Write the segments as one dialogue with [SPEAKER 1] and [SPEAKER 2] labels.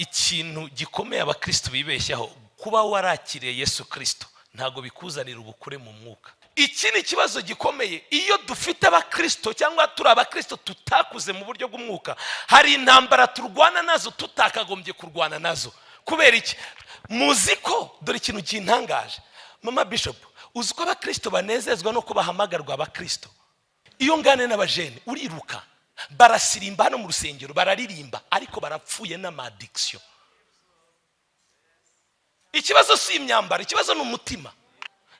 [SPEAKER 1] Ikintu gikomeye abakristo bibeshyaho, kuba warakiriye Yesu Kristo ntago bikuzanira ubukure mu mwuka. Iki ni ikibazo gikomeye. Iyo dufite abakristo cyangwa turi abakristo tutakuze mu buryo bw'umwuka, hari intambara turwana nazo tutakagombye kurwana nazo. Kubera iki? Muzi ko dore ikintu kintangaje, mama bishop, uzi ko abakristo banezezwa no kubahamagarwa abakristo. Iyo ngane n'abajene uriruka, barasirimba hano mu rusengero, bararirimba, ariko barapfuye n'amaddiction. Ikibazo si imyambaro, ikibazo ni umutima.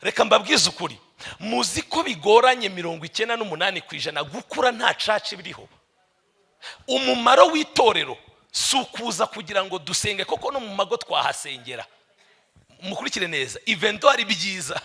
[SPEAKER 1] Reka mbabwize ukuri, muzi ko bigoranye 98% gukura nta church biriho. Umumaro w'itorero si ukuza kugira ngo dusenge, koko no mu mago twahasengera. Mukurikire neza, evento ari byiza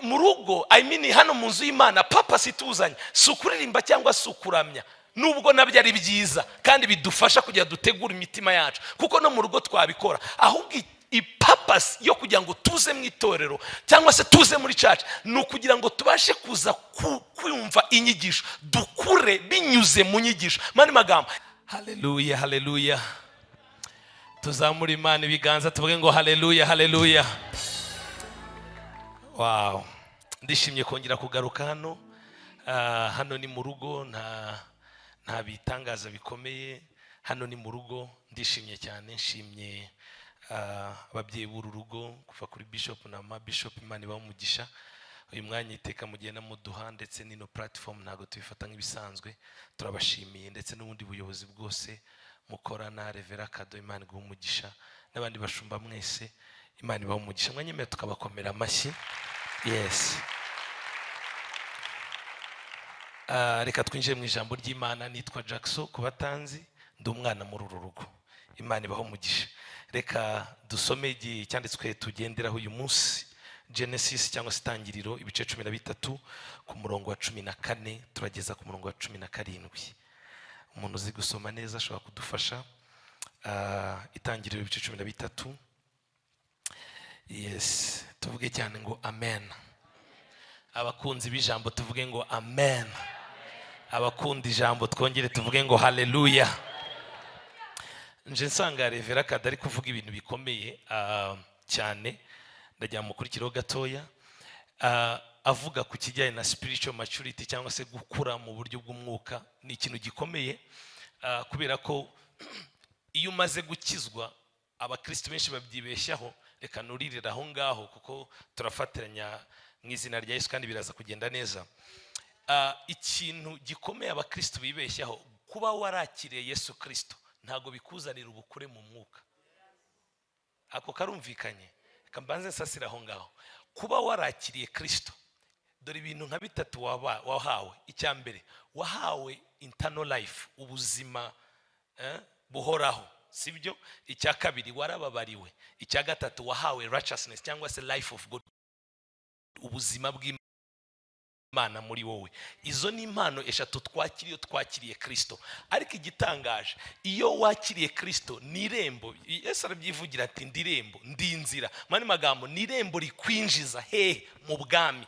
[SPEAKER 1] mu rugo, I mean hano mu nzu y'Imana, papa situzanye si ukuririmba cyangwa si ukuramya, nubwo nabyo ari byiza kandi bidufasha kugira dutegura imitima yacu, kuko no mu rugo twabikora. Ahubwo ipurpose yo kugira ngo tuze mu itorero cyangwa se tuze muri church ni ukugira ngo tubashe kuza kumva inyigisho, dukure binyuze mu nyigisho. Mani magambo, haleluya, haleluya. Tuzamure Imana ibiganza tuvuge ngo haleluya, haleluya. Wow, ndishimye kongera kugaruka hano. Hano ni mu rugo, nta bitangaza bikomeye, hano ni mu rugo. Ndishimye cyane, nshimye ababyeyi b'uru rugo, kuva kuri bishop na mama bishop, Imana ibahe umugisha. Uyu mwanya iteka mugenda muduha, ndetse n'ino platform ntago tubifata nk'ibisanzwe, turabashimiye, ndetse n'ubundi buyobozi bwose mukorana, Revera Kado, Imana iguhe umugisha, n'abandi bashumba mwese, Imana ibahe umugisha. Mwanyemeye tukabakomera amashyi. Yes. Reka twinjire mu ijambo ry'Imana. Nitwa Jackson kubatanzi, ndi umwana muri uru rugo. Imana ibahe umugisha. Reka dusome icyanditswe tugenderaho uyu munsi, Genesis cyangwa se Itangiriro ibice 13 ku murongo wa 14 turageza ku murongo wa 17. Umuntu uzi gusoma neza ashobora kudufasha. Itangiriro ibice 13. Yes, tuvuge cyane ngo amen. Abakunzi b'ijambo tuvuge ngo amen. Abakunda ijambo twongere tuvuge ngo haleluya. Nje nsanga Revera Kado ari kuvuga ibintu bikomeye cyane, ndajya mukurikiraho gatoya. Avuga ku kijyanye na spiritual maturity cyangwa se gukura mu buryo bw'umwuka. Ni ikintu gikomeye, kubera ko iyo umaze gukizwa abakristo benshi babyibeshyaho. Reka nuririra aho ngaho kuko turafatiranya mu izina rya Yesu kandi biraza kugenda neza. Ikintu gikomeye abakristo bibeshyaho, kuba warakiriye Yesu Kristo ntago bikuzanira ubukure mu mwuka. Ako karumvikanye? Reka mbanze nsasira aho ngaho. Kuba warakiriye Kristo, dore ibintu nka bitatu wahawe. Icya mbere, wahawe internal life, ubuzima buhoraho, sibyo? Icya kabiri, warababariwe. Icya gatatu, wahawe righteousness cyangwa se life of God, ubuzima bw'Imana muri wowe. Izo ni impano eshatu twakiriye twakiriye Kristo. Ariko igitangaje, iyo wakiriye Kristo ni irembo. Yesu arabyivugira ati ndi irembo, ndi inzira. Mani magambo, ni irembo rikwinjiza hehe? Mu bwami.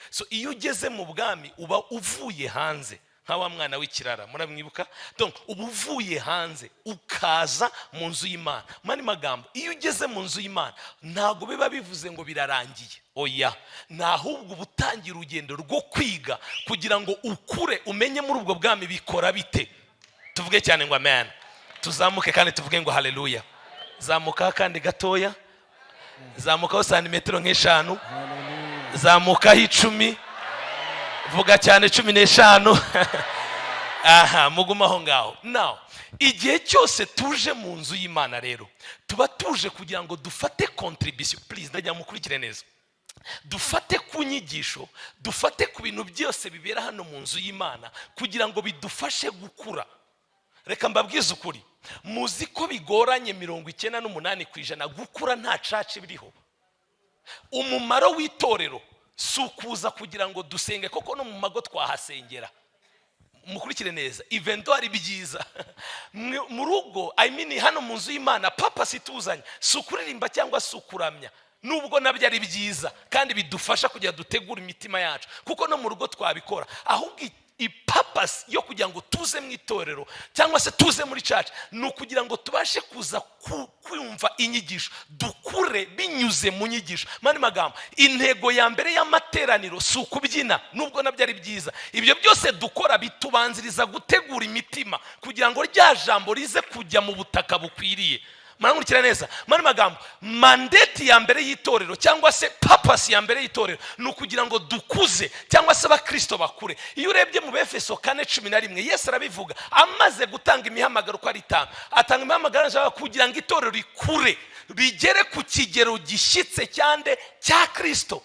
[SPEAKER 1] So iyo ugeze mu bwami uba uvuye hanze, nka wa mwana w'ikirara, muramwibuka? Donc uba uvuye hanze ukaza mu nzu y'Imana. Mani magambo, iyo ugeze mu nzu y'Imana ntago biba bivuze ngo birarangiye, oya, nahubwo ubutangira urugendo rwo kwiga kugira ngo ukure, umenye muri ubwo bwami bikora bite. Tuvuge cyane ngo amen. Tuzamuke kandi tuvuge ngo haleluya. Zamuka kandi gatoya, zamukaho santimetero nk'eshanu, zamukaho 10, vuga cyane 15. Aha, mugumaho ngaho. Now, igihe cyose tuje mu nzu y'Imana rero, tuba tuje kugira ngo dufate contribution. Please, ndajya mukurikire neza. Dufate ku nyigisho, dufate ku bintu byose bibera hano mu nzu y'Imana kugira ngo bidufashe gukura. Reka mbabwize ukuri, muzi ko bigoranye 98% gukura nta church biriho. Umumaro w'itorero si ukuza kugira ngo dusenge, koko no mu mago twahasengera. Mukurikire neza, evento ari byiza mu rugo, I mean hano mu nzu y'Imana, papa situzanye si ukuririmba cyangwa si ukuramya, nubwo nabyo ari byiza kandi bidufasha kugira dutegura imitima yacu, kuko no mu rugo twabikora. Ahubwo Ipurpose yo kugira ngo tuze mu itorero cyangwa se tuze muri church ni ukugira ngo tubashe kuza kumva inyigisho, dukure binyuze mu nyigisho. Mani magambo, intego ya mbere y'amateraniro si ukubyina, nubwo nabyo ari byiza. Ibyo byose dukora bitubanziriza gutegura imitima kugira ngo rya jambo rize kujya mu butaka bukwiriye. Murankurikira neza? Mani magambo, mandate ya mbere y'itorero cyangwa se purpose ya mbere y'itorero ni ukugira ngo dukuze cyangwa se abakristo bakure. Iyo urebye mu Befeso 4:11, Yesu arabivuga amaze gutanga imihamagaro uko ari itanu, atanga imihamagaro kugira ngo itorero rikure rigere ku kigero gishyitse cyande cya Kristo.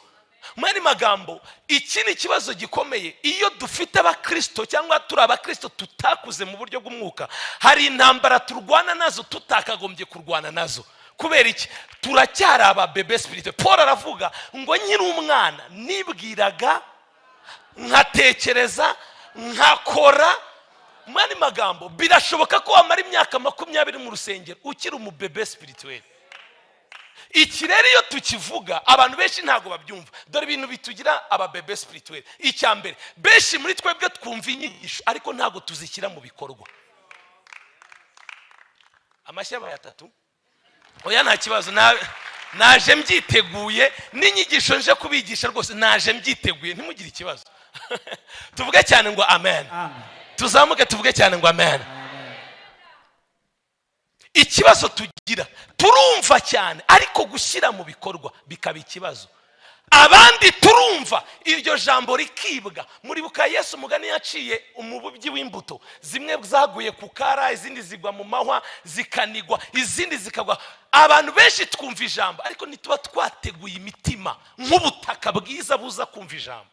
[SPEAKER 1] Mani magambo, iki ni ikibazo gikomeye. Iyo dufite abakristo cyangwa turi abakristo tutakuze mu buryo bw'umwuka, hari intambara turwana nazo tutakagombye kurwana nazo. Kubera iki? Turacyari aba bébé spirituel. Paul aravuga ngo nkiri umwana nibwiraga, nkatekereza, nkakora. Mani magambo, birashoboka ko wamara imyaka 20 mu rusengero ukiri umu bébé spirituel. Iki rero iyo tukivuga abantu benshi ntabwo babyumva. Dore ibintu bitugira aba bébé spirituel. Icya mbere, benshi muri twebwe twumva inyigisho ariko ntabwo tuzishyira mu bikorwa. Amashyi abaye atatu. Oya, nta kibazo, naje mbyiteguye, n'inyigisho nje kubigisha rwose naje mbyiteguye, ntimugire ikibazo. Tuvuge cyane ngo amen. Tuzamuke tuvuge cyane ngo amen. Ikibazo tugira, turumva cyane ariko gushyira mu bikorwa bikaba ikibazo. Abandi turumva iryo jambo rikibwa. Muribuka Yesu umugani yaciye, umubibyi w'imbuto, zimwe zaguye ku kara, izindi zigwa mu mahwa zikanigwa, izindi zikagwa. Abantu benshi twumva ijambo ariko ntituba twateguye imitima nk'ubutaka bwiza buza kumva ijambo.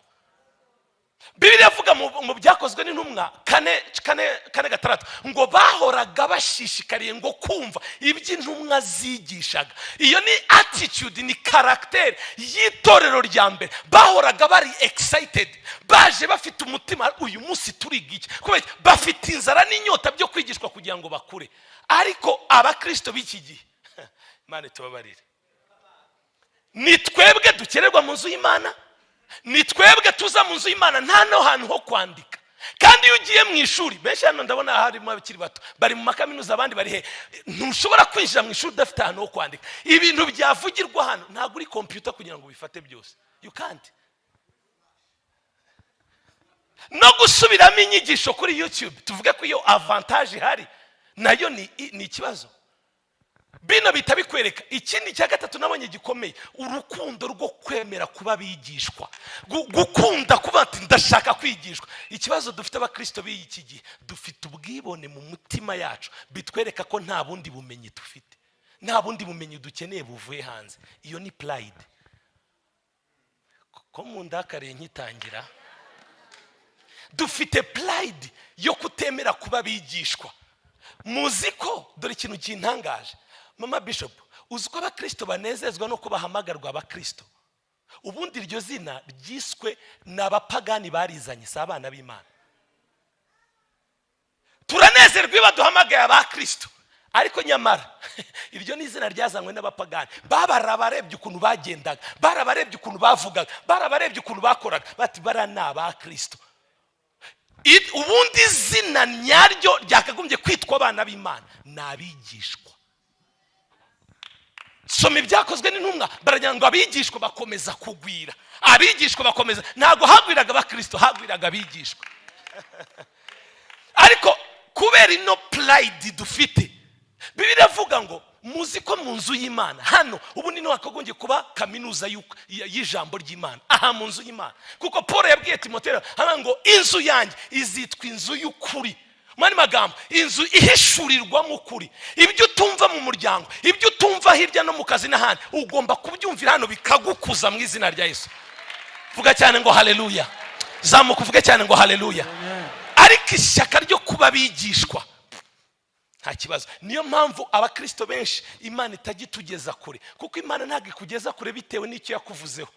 [SPEAKER 1] Bibiliya ivuga mu Byakozwe n'Intumwa 4:4:6 ngo bahoraga bashishikariye ngo kumva iby'intumwa zigishaga. Iyo ni attitude, ni caractère y'itorero rya mbere. Bahoraga bari excited, baje bafite umutima, uyu munsi turiga iki? Kubera iki? Bafite inzara n'inyota byo kwigishwa kugira ngo bakure. Ariko abakristo b'iki gihe, Imana itubabarire, ni twebwe dukererwa mu nzu y'Imana, ni twebwe tuza mu nzu y'Imana nta no hantu ho kwandika. Kandi iyo ugiye mu ishuri, benshi hano ndabona harimo abakiri bato bari mu makaminuza, abandi bari he, ntushobora kwinjira mu ishuri udafite ahantu ho kwandika ibintu byavugirwa hano. Ntabwo uri computer kugira ngo ubifate byose, you can't. No gusubiramo inyigisho kuri YouTube, tuvuge ko iyo avantage ihari, nayo ni ikibazo. Bino bita bikwereka. Ikindi cya gatatu nabonye gikomeye, urukundo rwo kwemera kuba bigishwa, gukunda kuba ati ndashaka kwigishwa. Ikibazo dufite abakristo b'iki gihe, dufite ubwibone mu mutima yacu bitwereka ko nta bundi bumenyi dufite, nta bundi bumenyi dukeneye buvuye hanze. Iyo ni pride. Ko mu ndakariye nkitangira, dufite pride yo kutemera kuba bigishwa. Muzi ko dore ikintu kintangaje, mama bishop, uzi ko abakristo banezezwa no ko bahamagarwa abakristo? Ubundi iryo zina ryiswe n'abapagani barizanye, si abana b'Imana. Turanezerwa iyo baduhamagaye abakristo, ariko nyamara iryo ni izina ryazanywe n'abapagani. Barabarebye ukuntu bagendaga, barabarebye ukuntu bavugaga, barabarebye ukuntu bakoraga, bati bara ni abakristo. Ubundi izina nyaryo ryakagombye kwitwa abana b'Imana ni abigishwa. Soma Ibyakozwe n'Intumwa, baragira ngo abigishwa bakomeza kugwira, abigishwa bakomeza. Ntabwo hagwiraga abakristo, hagwiraga abigishwa. Ariko kubera ino pride dufite, Bibiliya iravuga ngo muzi ko mu nzu y'Imana hano ubundi niho hakagombye kuba kaminuza y'ijambo ry'Imana, aha mu nzu y'Imana. Kuko Paul yabwiye Timoteyo hano ngo inzu yanjye izitwa inzu y'ukuri. Mani magambo, inzu ihishurirwamo ukuri. Ibyo utumva mu muryango, ibyo utumva hirya no mu kazi n'ahandi, ugomba kubyumvira hano bikagukuza mu izina rya Yesu. Vuga cyane ngo haleluya. Zamuka uvuge cyane ngo haleluya. Ariko ishyaka ryo kuba bigishwa nta kibazo. Niyo mpamvu abakristo benshi Imana itajya itugeza kure, kuko Imana ntabwo ikugeza kure bitewe n'icyo yakuvuzeho.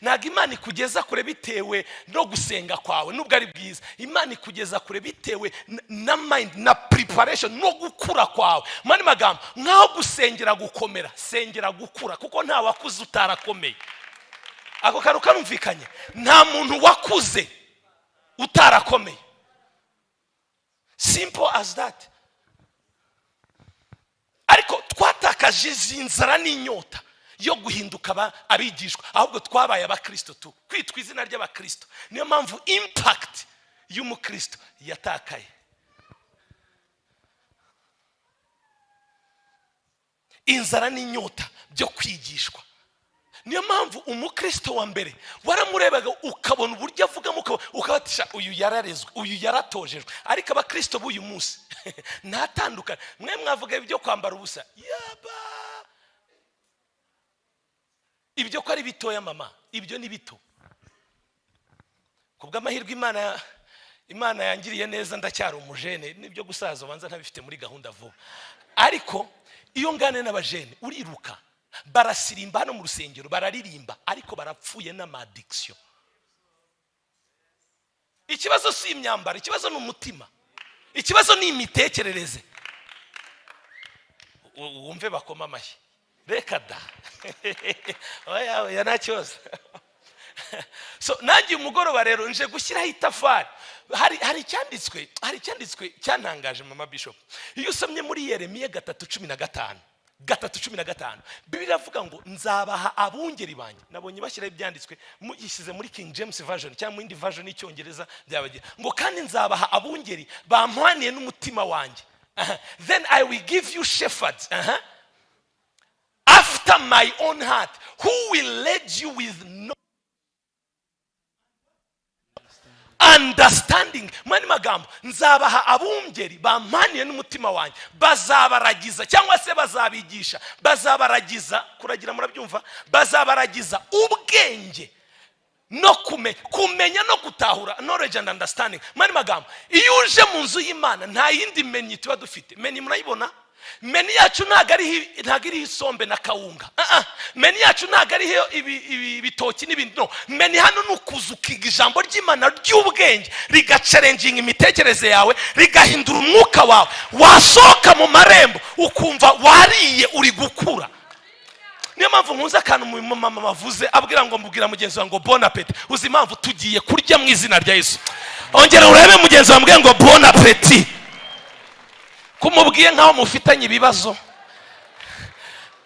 [SPEAKER 1] Ntabwo Imana ikugeza kure bitewe no gusenga kwawe, nubwo ari bwiza. Imana ikugeza kure bitewe na mind, na preparation, no gukura kwawe. Mani magambo, nkaho gusengera gukomera, sengera gukura, kuko nta wakuze utarakomeye. Ako kantu karumvikanye? Nta muntu wakuze Utarakomeye. Simple as that. Ariko twatakaje inzara n'inyota yo guhinduka abigishwa, ahubwo twabaye abakristo tu kwitwa izina ry'abakristo. Niyo mpamvu impact y'umukristo yatakaye. Inzara n'inyota byo kwigishwa. Niyo mpamvu umukristo wa mbere waramurebaga ukabona uburyo avugamo, ukabatisha uyu yararezwe, uyu yaratojejwe. Ariko abakristo b'uyu munsi ntatandukana. Mwe mwavuga ibyo kwambara ubusa, yaba ibyo ko ari bitoya mama, ibyo ni bito. Kubw'amahirwe Imana yangiriye neza ndacyari umujene, nibyo gusaza banza ntabifite muri gahunda vuba. Ariko iyo ngane n'abajene uriruka, barasirimba hano mu rusengero, bararirimba, ariko barapfuye n'amaddiction. Ikibazo si imyambaro, ikibazo ni umutima, ikibazo ni imitekerereze. Wumve bakoma amashyi, reka da. Oya oya nta kibazo. So nanjye umugoroba rero nje gushyiraho itafari. Hari icyanditswe cyantangaje mama Bishop. Iyo usomye muri Yeremiya 3:15, 3:15, Bibiliya iravuga ngo nzabaha abungeri banjye. Nabonye bashyiraho ibyanditswe, mugishyize muri King James Version cyangwa mu yindi version y'Icyongereza byabagira ngo kandi nzabaha abungeri bampwaniye n'umutima wanjye. Then I will give you shepherds after my own heart, who will lead you with no understanding. Mani magambo, nzabaha abungeri bampaniye n'umutima wanjye, bazabaragiza cyangwa se bazabigisha, bazabaragiza, kuragira murabyumva, bazabaragiza ubwenge no kumenya no gutahura, knowledge and understanding. Mani magambo, iyo uje mu nzu y'Imana nta yindi menu tuba dufite. Menu murayibona? Menu yacu ntago ari isombe na kawunga. Menu yacu ntago ari ibitoki n'ibindi. No, menu hano ni ukuzukiga ijambo ry'Imana ry'ubwenge, rigacalenjinga imitekerereze yawe, rigahindura umwuka wawe. Wasohoka mu marembo ukumva wariye, uri gukura. Niyo mpamvu nkunze akantu mama bavuze abwira ngo mbwira mugenzi wawe ngo bon appetit. Uzi impamvu tugiye kurya mu izina rya Yesu? Ongera urebe mugenzi wawe ngo bon appetit. Kumubwiye nkaho mufitanye ibibazo,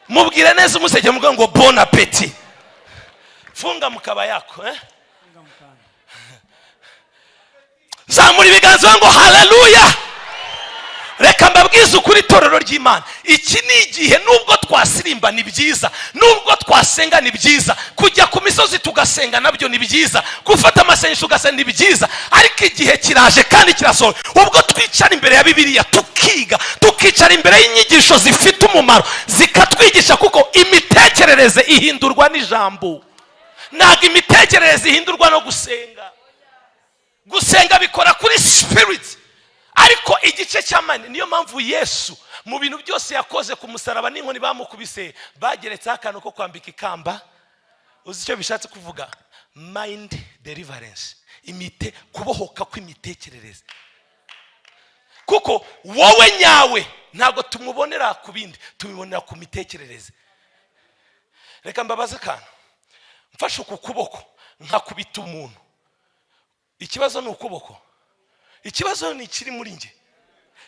[SPEAKER 1] mubwire neza umuseke, mubwire ngo bon appetit. Funga mukaba yako, Zamura ibiganza ngo haleluya. Reka mbabwize ukuri itorero ry'Imana, iki ni igihe nubwo twasirimba ni byiza, nubwo twasenga ni byiza, kujya ku misozi tugasenga nabyo ni byiza, gufata amasengesho ugasenga ni byiza, ariko igihe kiraje kandi kirasohoye ubwo twicara imbere ya Bibiliya tukiga, tukicara imbere y'inyigisho zifite umumaro zikatwigisha, kuko imitekerereze ihindurwa n'ijambo. Ntabwo imitekerereze ihindurwa no gusenga. Gusenga bikora kuri spirit. Ariko igice cy'amani, niyo mpamvu Yesu mu bintu byose yakoze ku musaraba n'inkoni bamukubise bageretseho akantu ko kwambika ikamba. Uzi icyo bishatse kuvuga? Mind deliverance, imite kubohoka kw'imitekerereze. Kuko wowe nyawe ntabwo tumubonera ku bindi, tumubonera ku mitekerereze. Reka mbabaze akantu, mfashe uku kuboko nkakubita umuntu, ikibazo ni ukuboko, ikibazo ni ikiri muri nge.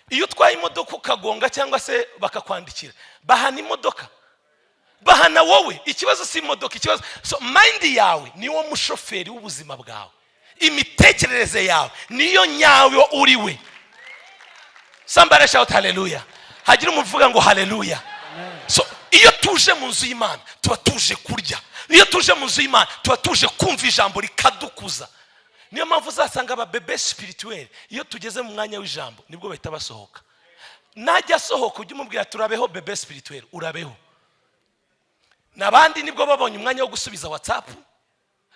[SPEAKER 1] Iyo utwaye imodoka ukagonga cyangwa se bakakwandikira, bahana imodoka, bahana wowe. Ikibazo si imodoka, ikibazo so mind yawe niwo mushoferi w'ubuzima bwawe, imitekerereze yawe niyo nyawe uri we. Somebody shout hallelujah. Hagira umuntu uvuga ngo hallelujah. So iyo tuje mu nzu y'Imana tuba tuje kurya, iyo tuje mu nzu y'Imana tuba tuje kumva ijambo rikadukuza. Niyo mpamvu uzasanga aba bebe spirituel iyo tugeze mu mwanya w'ijambo nibwo bahita basohoka. Najya asohoka ujye umubwira turabeho bebe spirituel, urabeho. Nabandi nibwo babonye umwanya wo gusubiza WhatsApp,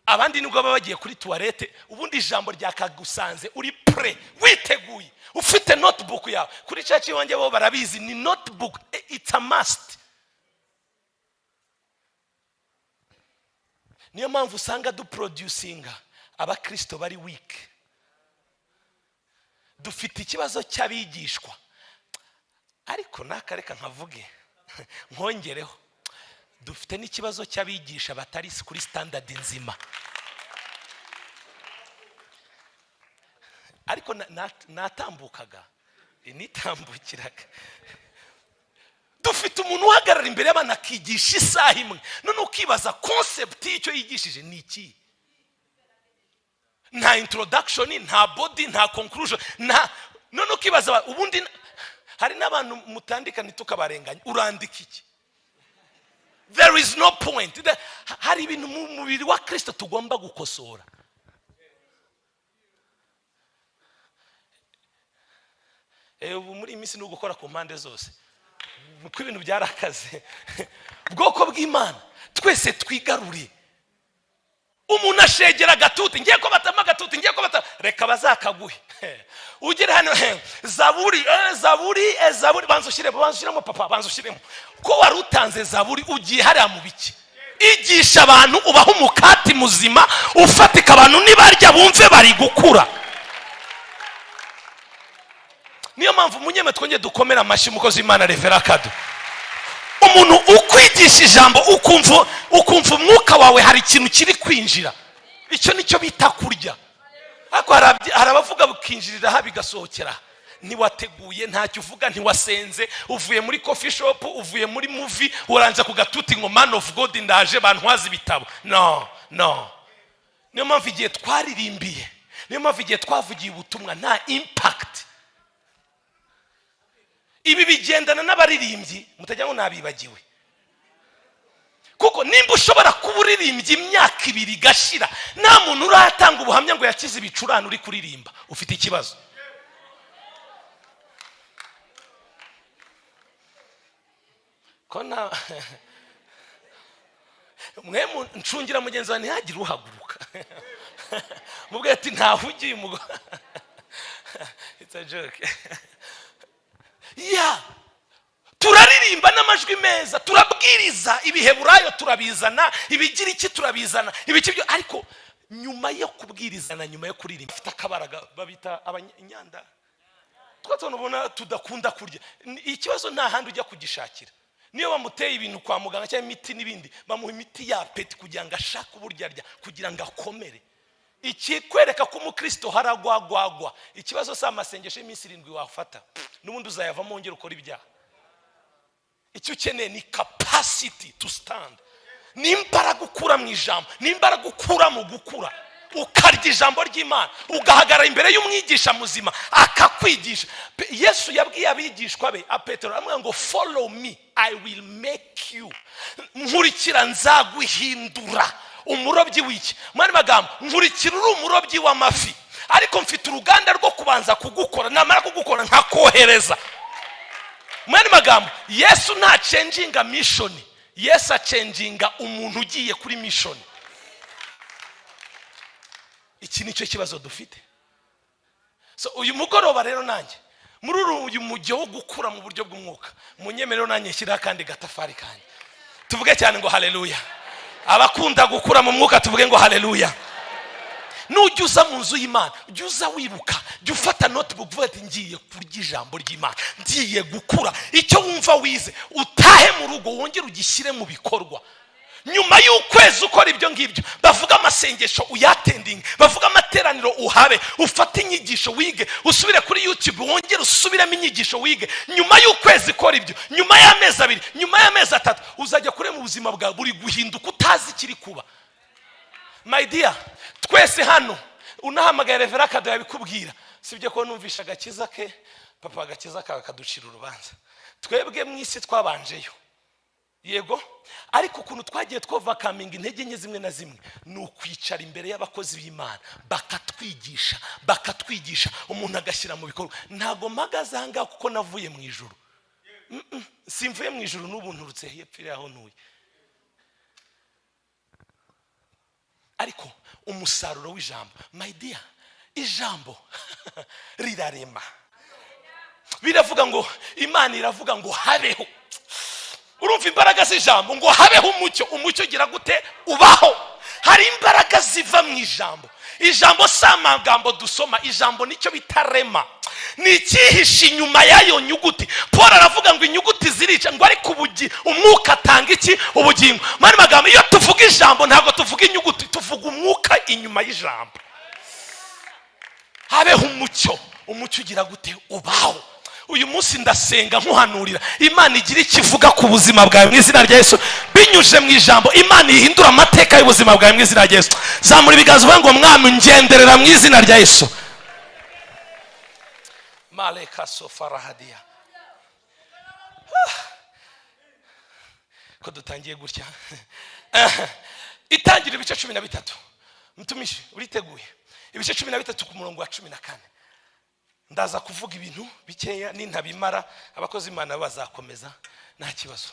[SPEAKER 1] abandi nibwo baba bagiye kuri toilette. Ubundi ijambo ryakagusanze uri pre, witeguye, ufite notebook yawe. Kuri church iwanjye bo barabizi ni notebook, it's a must. Niyo mpamvu usanga du producinga abakristo bari weak. Dufite ikibazo cy'abigishwa. Ariko nakareka nkavuge nkongereho, dufite n'ikibazo cy'abigisha batari kuri standard nzima. Ariko natambukaga, nitambukiraga. Dufite umuntu uhagarara imbere y'abana akigisha isaha imwe, none ukibaza concept y'icyo yigishije ni iki? Nta introduction, nta body, nta conclusion, nta. None ukibaza ubundi hari n'abantu mutandika ntitukabarenganya, urandika iki? There is no point. Hari ibintu mu mubiri wa Kristo tugomba gukosora. Ubu muri iyi minsi ni ugukora ku mpande zose, kuko ibintu byarakaze. Bwoko bw'Imana twese twigaruriye. Umuntu ashegera agatuti, ngiye ko batama agatuti, ngiye ko batama, reka bazakaguhe. Ugere hano, zaburi, zaburi, zaburi, banza ushyiremo papa, banza ushyiremo. Ko wari utanze zaburi, ugiye hariya mu biki? Igisha abantu, ubaha umukati muzima ufatika, abantu nibarya bumve bari gukura. Niyo mpamvu munyeme twongeye dukomera amashyi umukozi w'Imana Reverend Kado. Umuntu ukwigisha ijambo ukumva umwuka wawe hari ikintu kiri kwinjira, icyo nicyo bita kurya. Ariko hari abavuga bukinjirira aha bigasohokera. Ntiwateguye, ntacyo uvuga, ntiwasenze, uvuye muri coffee shop, uvuye muri movie, uranza ku gatuti ngo man of God ndaje bantwaze ibitabo. No, no. Niyo mpamvu igihe twaririmbiye, niyo mpamvu igihe twavugiye ubutumwa nta impact. Ibi bigendana n'abaririmbyi, mutajya ngo nabibagiwe. Kuko nimba ushobora kuba uririmbye imyaka ibiri gashira, nta muntu uratanga ubuhamya ngo yakize ibicurane uri kuririmba, ufite ikibazo. Kona mwe ncungira mugenzi wawe ntihagire uhaguruka. Mubwire ati ntahugiye umugore. It's a joke. Ya turaririmba n'amajwi meza, turabwiriza ibiheburayo turabizana, ibigiriki turabizana, ibiki byo, ariko nyuma yo kubwirizana, nyuma yo kuririmba, afite akabaraga babita abanyanda. Twatubona tudakunda kurya. Ikibazo nta handi ujya kugishakira. Niyo bamuteye ibintu kwa muganga cyangwa imiti n'ibindi, bamuha imiti ya peti kugira ngo ashake uburyo arya, kugira ngo akomere. Ikikwereka ko umukristo haragwagwagwa. Ikibazo si amasengesho y'iminsi 7 wafata, n'ubundi uzayavamo wongera ukora ibyaha. Icyo ukeneye ni capacity to stand, ni imbaraga ukura mu ijambo, ni imbaraga ukura mu gukura, ukarya ijambo ry'Imana, ugahagarara imbere y'umwigisha muzima akakwigisha. Yesu yabwiye abigishwa be, Petero aramubwira ngo follow me, I will make you. Nkurikira nzaguhindura umurobyi w'iki. Mwari magambo, nkurikira uri umurobyi w'amafi, ariko mfite uruganda rwo kubanza kugukora, namara kugukora nkakohereza. Mwari magambo, Yesu nta changinga mission, Yesu achanginga umuntu ugiye kuri mission. Iki nicyo kibazo dufite. So uyu mugoroba rero nanjye muri uyu mujyo wo gukura mu buryo bw'umwuka, munyemerero nanjye nshyira kandi gatafari kanjye. Tuvuge cyane ngo haleluya. Abakunda gukura mu mwuka tuvuge ngo haleluya. Nujya uza mu nzu y'Imana, jya uza wiruka, jya ufata notebook uvuga ati ngiye kurya ijambo ry'Imana, ngiye gukura. Icyo wumva wize utahe mu rugo wongere ugishyire mu bikorwa. Nyuma y'ukwezi ukora ibyo ngibyo, bavuga amasengesho uyatendinge, bavuga amateraniro uhabe, ufate inyigisho wige, usubire kuri YouTube wongere usubiremo inyigisho wige. Nyuma y'ukwezi ukora ibyo, nyuma y'amezi 2, nyuma y'amezi 3, uzajya kure mu buzima bwawe buri guhinduka utazi ikiri kuba. My dear, twese hano unahamagaye Reverend Kado yabikubwira, sibyo ko numvisha agakiza ke, papa agakiza kawe kaducira urubanza. Twebwe mu isi twabanjeyo, yego, ariko ukuntu twagiye twovakaminga intege nke zimwe na zimwe ni ukwicara imbere y'abakozi b'Imana bakatwigisha, bakatwigisha, umuntu agashyira mu bikorwa. Ntago mpagaze aha ngaha kuko navuye mu ijuru. Simvuye mu ijuru n'ubu nturutse hepfo aho ntuye. Ariko umusaruro w'ijambo, my dear, ijambo rirarema. Biravuga ngo Imana iravuga ngo habeho. Urumva imbaraga z'ijambo ngo habeho umucyo, umucyo ugira gute? Ubaho. Hari imbaraga ziva mu ijambo. Ijambo si amagambo dusoma, ijambo nicyo bita rema. Ni icyihishe inyuma y'ayo nyuguti. Paul aravuga ngo inyuguti zirica, ngo ariko umwuka atanga iki? Ubugingo. Mani magambo, iyo tuvuga ijambo ntabwo tuvuga inyuguti, tuvuga umwuka inyuma y'ijambo. Habeho umucyo. Umucyo ugira gute? Ubaho. Uyu munsi ndasenga nkuhanurira Imana igira ikivuga ku buzima bwawe mu izina rya Yesu, binyuje mu ijambo. Imana ihindura amateka y'ubuzima bwawe mu izina rya Yesu. Zamura ibiganza uvuge ngo mwami ngenderera mu izina rya Yesu. Maleka sofarahadia. Ko dutangiye gutya. Itangira ibice 13. Mtumishi uriteguye? Ibice 13 ku murongo wa 14. Ndaza kuvuga ibintu bikeya nintabimara abakozi Imana bazakomeza nta kibazo.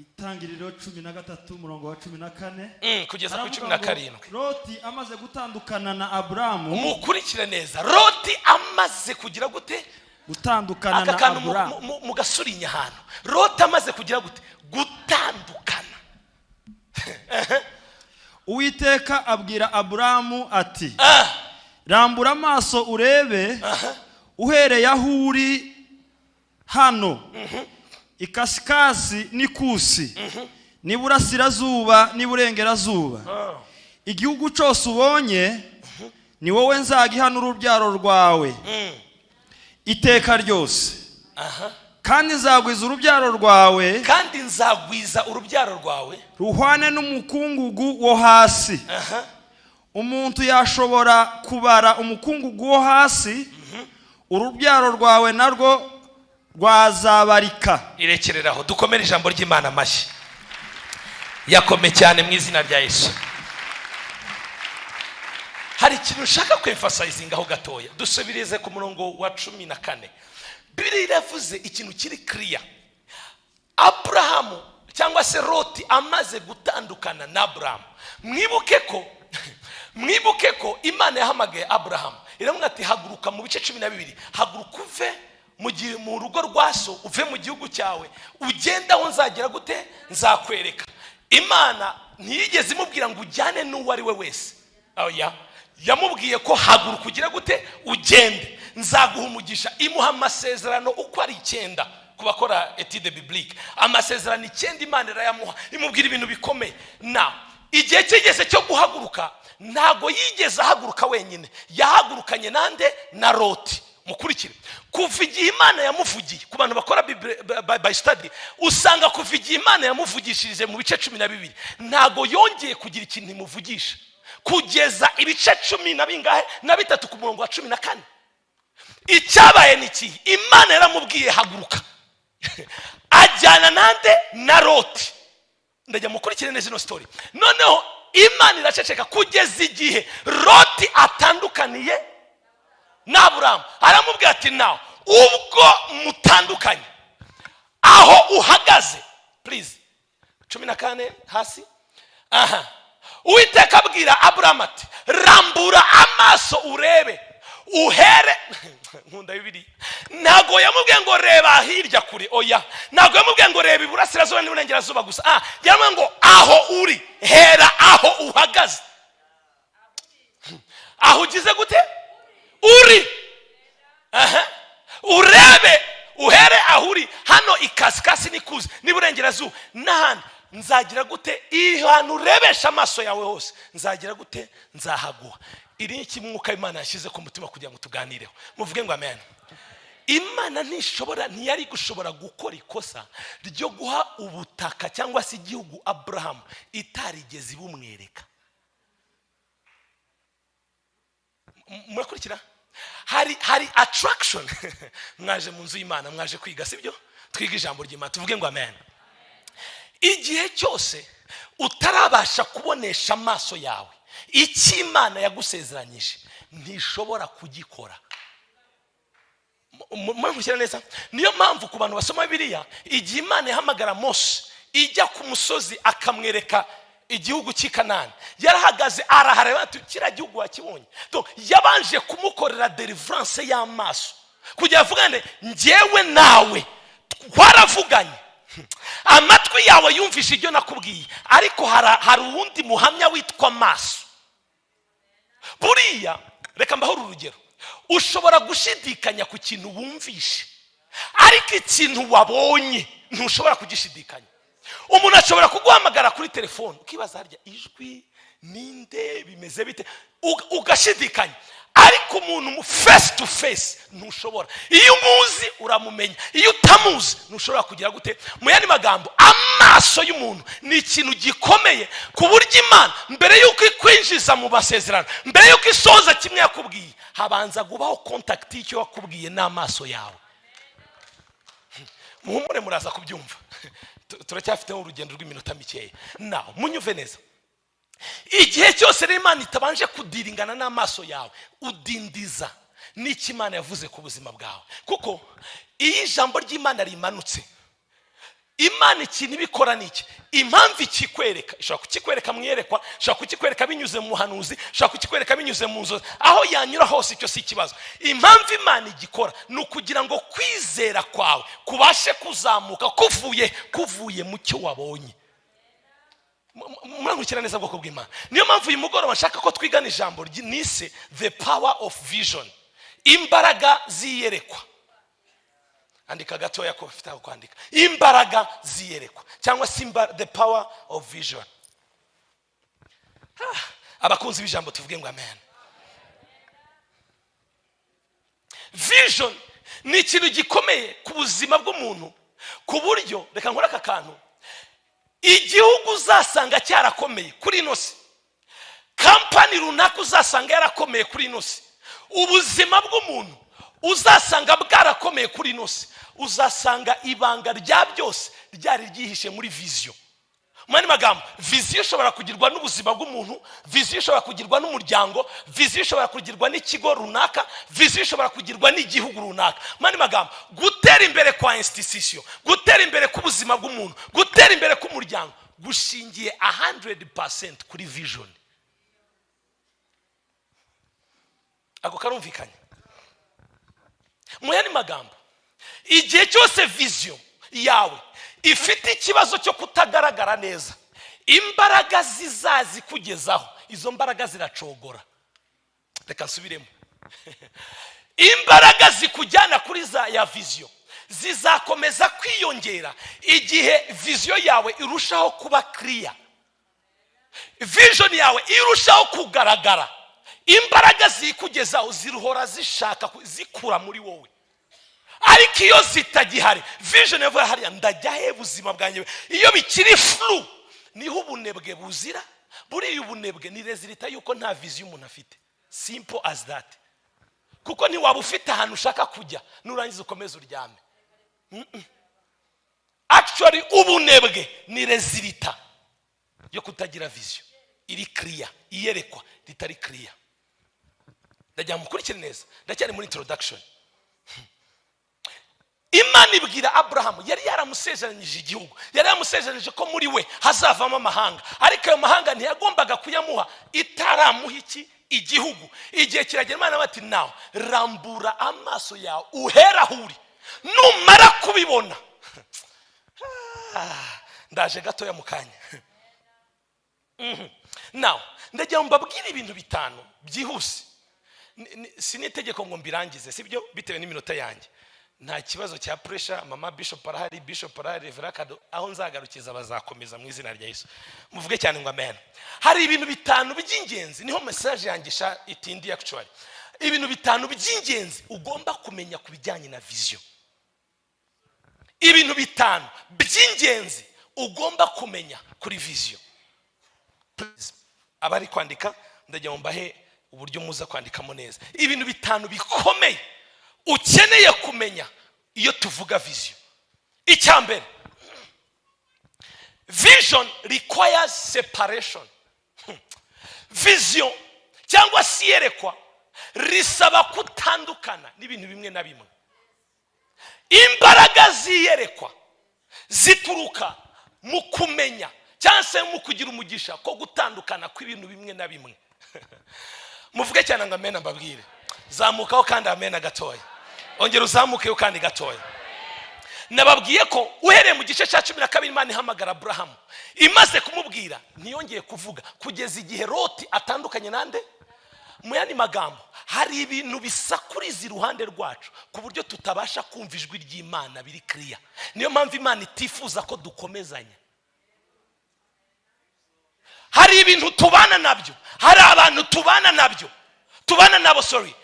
[SPEAKER 2] Itangiriro 13 umurongo wa 14
[SPEAKER 1] kugeza ku 17.
[SPEAKER 2] Loti amaze gutandukana na Abrahamu.
[SPEAKER 1] Mukurikire neza. Loti amaze kugira gute?
[SPEAKER 2] Gutandukana na Abrahamu.
[SPEAKER 1] Mugasurinya hano. Loti amaze kugira gute? Gutandukana.
[SPEAKER 2] Uwiteka abwira Abrahamu ati, rambura amaso urebe uhereye aho uri hano ikasikasi n'ikusi n'iburasirazuba n'iburengerazuba, igihugu cyose ubonye ni wowe nzagiha n'urubyaro rwawe iteka ryose. Kandi nzagwiza urubyaro rwawe,
[SPEAKER 1] kandi nzagwiza urubyaro rwawe
[SPEAKER 2] ruhwane n'umukungugu wo hasi. Umuntu yashobora kubara umukungugu wo hasi, urubyaro rwawe narwo rwazabarika.
[SPEAKER 1] Irekereraho dukomere ijambo ry'Imana amashyi yakome cyane mu izina rya Yesu. Hari ikintu ushaka kwemphasizingaho gatoya. Dusubirize ku murongo wa 14. Bibiliya iravuze ikintu kiri clear. Abrahamu cyangwa se Loti amaze gutandukana na Abrahamu. Mwibuke ko Imana yahamagaye Abrahamu iramubwira ati haguruka mu bice 12, haguruka uve mu rugo rwa so, uve mu gihugu cyawe, ugenda aho nzagera gute? Nzakwereka. Imana ntiyigeze imubwira ngo ujyane n'uwo ari we wese. Oya, yamubwiye ko haguruka ugira gute? Ugende, nzaguha umugisha. Imuha amasezerano uko ari 9 ku bakora étude biblique. Amasezerano 9 Imana irayamuha, imubwira ibintu bikomeye. Na igihe kigeze cyo guhaguruka, ntago yigeze ahaguruka wenyine, yahagurukanye nande? Na Loti. Mukurikire. Kuva igihe Imana yamuvugiye, ku bantu bakora by study usanga kuva igihe Imana yamuvugishirije mu bice 12 ntago yongeye kugira ikintu imuvugisha kugeza ibice 13 ku murongo wa 14. Icyabaye ni iki? Imana yaramubwiye haguruka, ajyana nande? Na Loti. Ndajya mukurikire neza ino story. Noneho Imana iraceceka kugeza igihe Loti atandukaniye na Aburahamu. Aramubwira ati nawe ubwo mutandukanye aho uhagaze, please 14 hasi. Aha, Uwiteka abwira Aburahamu ati rambura amaso urebe uhere. Nkunda Bibiliya. Ntago yamubwiye ngo reba hirya kure, oya. Ntago yamubwiye ngo reba iburasirazuba n'iburengerazuba gusa. Yamubwiye ngo aho uri, hera aho uhagaze. Aho ugize gute? Uri. Urebe uhere aho uri, hano ikasikasi n'ikuzi n'iburengerazuba n'ahandi. Nzagira gute? Ahantu urebesha amaso yawe hose nzagira gute? Nzahaguha. Iri ni mwuka Imana yashyize ku mutima kugira ngo tuganireho. Muvuge ngo amen. Imana ntishobora, ntiyari gushobora gukora ikosa ryo guha ubutaka cyangwa se igihugu Abrahamu itarigeze ibumwereka. Murakurikira? Hari attraction. Mwaje mu nzu y'Imana, mwaje kwiga, sibyo? Twiga ijambo ry'Imana, tuvuge ngo amen. Igihe cyose utarabasha kubonesha amaso yawe icyo Imana yagusezeranyije, ntishobora kugikora. Murakurikira neza? Niyo mpamvu ku bantu basoma Bibiliya, igihe Imana yahamagara Mose ijya ku musozi akamwereka igihugu cy'i Kanani, yarahagaze arahareba ati kiriya gihugu wakibonye. Yabanje kumukorera deliverance y'amaso kugira avugane njyewe nawe twaravuganye, amatwi yawe yumvishe ibyo nakubwiye, ariko hari uwundi muhamya witwa maso. Buriya reka mbahe urugero. Ushobora gushidikanya ku kintu wumvishe, ariko ikintu wabonye ntushobora kugishidikanya. Umuntu ashobora kuguhamagara kuri telefone ukibaza harya ijwi ninde, bimeze bite, ugashidikanya. Ariko umuntu mu face to face ntushobora. Iyo umuzi uramumenya, iyo utamuzi ntushobora kugira gute. Mu yandi magambo, amaso y'umuntu ni ikintu gikomeye ku buryo Imana mbere y'uko ikwinjiza mu masezerano, mbere y'uko isoza kimwe yakubwiye, habanza kubaho contact y'icyo wakubwiye n'amaso yawe. Muhumure muraza kubyumva, turacyafiteho urugendo rw'iminota mikeya. Nawe munyuve neza, igihe cyose rero Imana itabanje kudiringana n'amaso yawe, udindiza n'icyo Imana yavuze ku buzima bwawe. Kuko iyo ijambo ry'Imana rimanutse, Imana ikintu ibikora ni iki? Impamvu ikikwereka, ishobora kukikwereka mu iyerekwa, ishobora kukikwereka binyuze mu muhanuzi, ishobora kukikwereka binyuze mu nzozi, aho yanyura hose icyo si ikibazo. Impamvu Imana igikora ni ukugira ngo kwizera kwawe kubashe kuzamuka kuvuye mu cyo wabonye. Murankurikira neza bwoko bw'Imana. Niyo mpamvu uyu mugoroba nshaka ko twigana ijambo nise the power of vision, imbaraga z'iyerekwa. Andika gatoya ko ufite aho kwandika. Imbaraga ziyerekwa cyangwa se the power of vision. Abakunzi b'ijambo tuvuge ngo amen. Vision ni ikintu gikomeye ku buzima bw'umuntu, ku buryo reka nkore aka kantu, igihugu uzasanga cyarakomeye kuri ino si, kampani runaka uzasanga yarakomeye kuri ino si, ubuzima bw'umuntu uzasanga bwarakomeye kuri ino si, uzasanga ibanga rya byose ryari ryihishe muri vision. Mu yandi magambo, vision ishobora kugirwa n'ubuzima bw'umuntu, vision ishobora kugirwa n'umuryango, vision ishobora kugirwa n'ikigo runaka, vision ishobora kugirwa n'igihugu runaka. Mu yandi magambo, gutera imbere kwa institution, gutera imbere k'ubuzima bw'umuntu, gutera imbere k'umuryango gushingiye 100% kuri vision. Ako karumvikanye. Mu yandi magambo, igihe cyose vision yawe ifite ikibazo cyo kutagaragara neza, imbaraga zizazikugezaho, izo mbaraga ziracogora. Reka nsubiremo. Imbaraga zikujyana kuri za ya vision zizakomeza kwiyongera igihe vision yawe irushaho kuba clear, vision yawe irushaho kugaragara. Imbaraga zikugezaho ziruhora zishaka zikura muri wowe. Ariko iyo zitagihari, vision yavuye hariya, ndajya he buzima bwanjye? Iyo bikiri flu, niho ubunebwe buzira. Buriya ubunebwe ni resulta yuko nta vision umuntu afite. Simple as that. Kuko ntiwaba ufite ahantu ushaka kujya nurangiza ukomeze uryame. Actually ubunebwe ni resulta yo kutagira vision iri clear, iyerekwa ritari clear. Ndajya mukurikire neza, ndacyari muri introduction. Imana ibwira Abrahamu, yari yaramusezeranyije igihugu, yari yaramusezeranyije ko muri we hazavamo amahanga, ariko ayo mahanga ntiyagombaga kuyamuha itaramuha iki? Igihugu. Igihe kiragera Imana bati nawe rambura amaso yawe uhera aho uri, numara kubibona. Ndaje gatoya mu kanya. Nawe ndagira ngo mbabwire ibintu bitanu byihuse. Sinitegeko ngo mbirangize, sibyo, bitewe n'iminota yanjye. Nta kibazo cya pressure, mama bishop arahari, bishop arahari, Reverend Kado, aho nzagarukiza bazakomeza mu izina rya Yesu. Muvuge cyane ngo amen. Hari ibintu bitanu by'ingenzi, niho message yanjye itindi actually. Ibintu bitanu by'ingenzi ugomba kumenya ku bijyanye na vision. Ibintu bitanu by'ingenzi ugomba kumenya kuri vision. Please, abari kwandika ndagira ngo mbahe uburyo muza kwandikamo neza. Ibintu bitanu bikomeye ukeneye kumenya iyo tuvuga vision. Icya mbere, vision requires separation. Vision cyangwa se iyerekwa risaba kutandukana n'ibintu bimwe na bimwe. Imbaraga ziyerekwa zituruka mu kumenya cyangwa se mu kugira umugisha ko gutandukana kw'ibintu bimwe na bimwe. Muvuge cyane ngo amen mbabwire. Zamukaho kandi amen gatoya. Ongera uzamukeyo kandi gatoya. Nababwiye ko uhereye mu gice cya 12 Imana ihamagara Abrahamu, imaze kumubwira ntiyongeye kuvuga kugeza igihe Loti atandukanye nande. Mu yandi magambo, hari ibintu bisakuriza iruhande rwacu ku buryo tutabasha kumva ijwi ry'Imana biri clear. Niyo mpamvu Imana itifuza ko dukomezanya. Hari ibintu tubana nabyo, hari abantu tubana nabyo, Tubana nabo, sorry.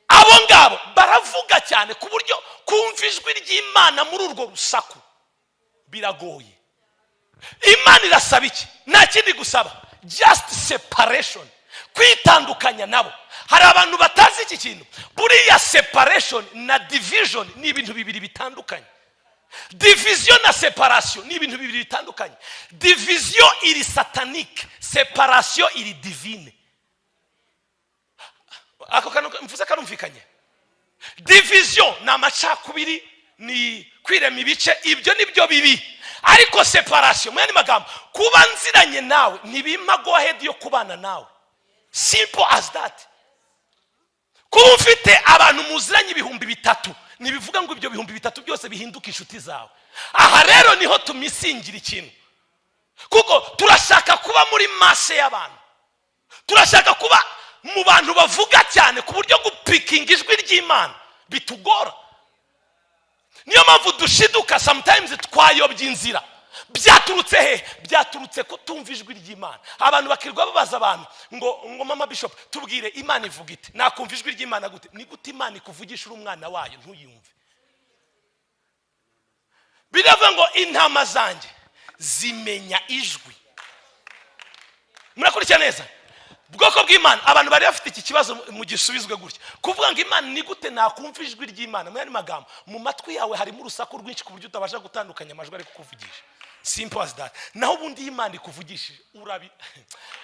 [SPEAKER 1] Abo ngabo baravuga cyane ku buryo kumva ijwi ry'Imana muri urwo rusaku biragoye. Imana irasaba iki? Nta kindi gusaba, just separation, kwitandukanya nabo. Hari abantu batazi iki kintu. Buriya separation na division ni ibintu bibiri bitandukanye. Division na separation ni ibintu bibiri bitandukanye. Division iri satanique, separation iri divine. Ako kantu mvuze karumvikanye. Division ni amacakubiri, ni kwirema ibice, ibyo nibyo bibi. Ariko separation, mu yandi magambo, kuba nziranye nawe ntibimpa go ahead yo kubana nawe. Simple as that. Kuba ufite abantu muziranye 3000 ntibivuga ngo ibyo 3000 byose bihinduka inshuti zawe. Aha rero niho tumisingira ikintu, kuko turashaka kuba muri masse y'abantu, turashaka kuba mu bantu bavuga cyane ku buryo gupikinga ijwi ry'Imana bitugora. Niyo mpamvu dushiduka sometimes twayobye inzira. Byaturutse he? Byaturutse kutumva ijwi ry'Imana. Abantu bakirwa babaza abantu ngo mama bishop tubwire Imana ivuga ite, nakumva ijwi ry'Imana gute? Ni gute Imana ikuvugisha uri umwana wayo ntuyumve? Biravuga ngo intama zanjye zimenya ijwi. Murakurikira neza? Bwoko bw'Imana, abantu bari bafite iki kibazo mu gisubizwe gutya. Kuvuga ngo Imana ni gute nakumva ijwi ry'Imana? Mu yandi magambo, mu matwi yawe harimo urusaku rwinshi ku buryo utabasha gutandukanya amajwi ari kukuvugisha. Simple as that. Naho ubundi Imana ikuvugishije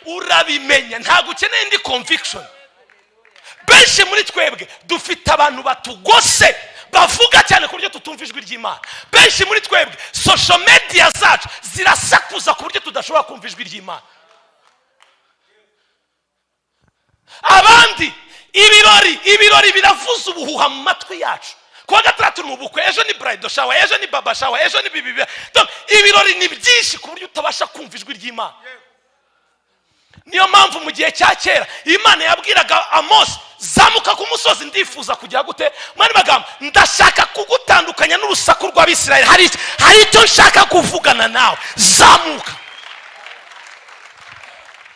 [SPEAKER 1] urabimenya, ntabwo ukeneye indi conviction. Benshi muri twebwe dufite abantu batugose bavuga cyane ku buryo tutumva ijwi ry'Imana. Benshi muri twebwe social media zacu zirasakuza ku buryo tudashobora kumva ijwi ry'Imana. Abandi ibirori biravuza ubuhuha mu matwi yacu. Kuwa gatandatu ni ubukwe, ejo ni bridal shower, ejo ni baba shower, ejo ni bibi. Donc ibirori ni byinshi ku buryo utabasha kumva ijwi ry'Imana. Niyo mpamvu mu gihe cya kera Imana yabwiraga Amos, zamuka ku musozi ndifuza kujya gute? Mwari magambo, ndashaka kugutandukanya n'urusaku rw'Abisirayeli. Hari icyo nshaka kuvugana nawe, zamuka.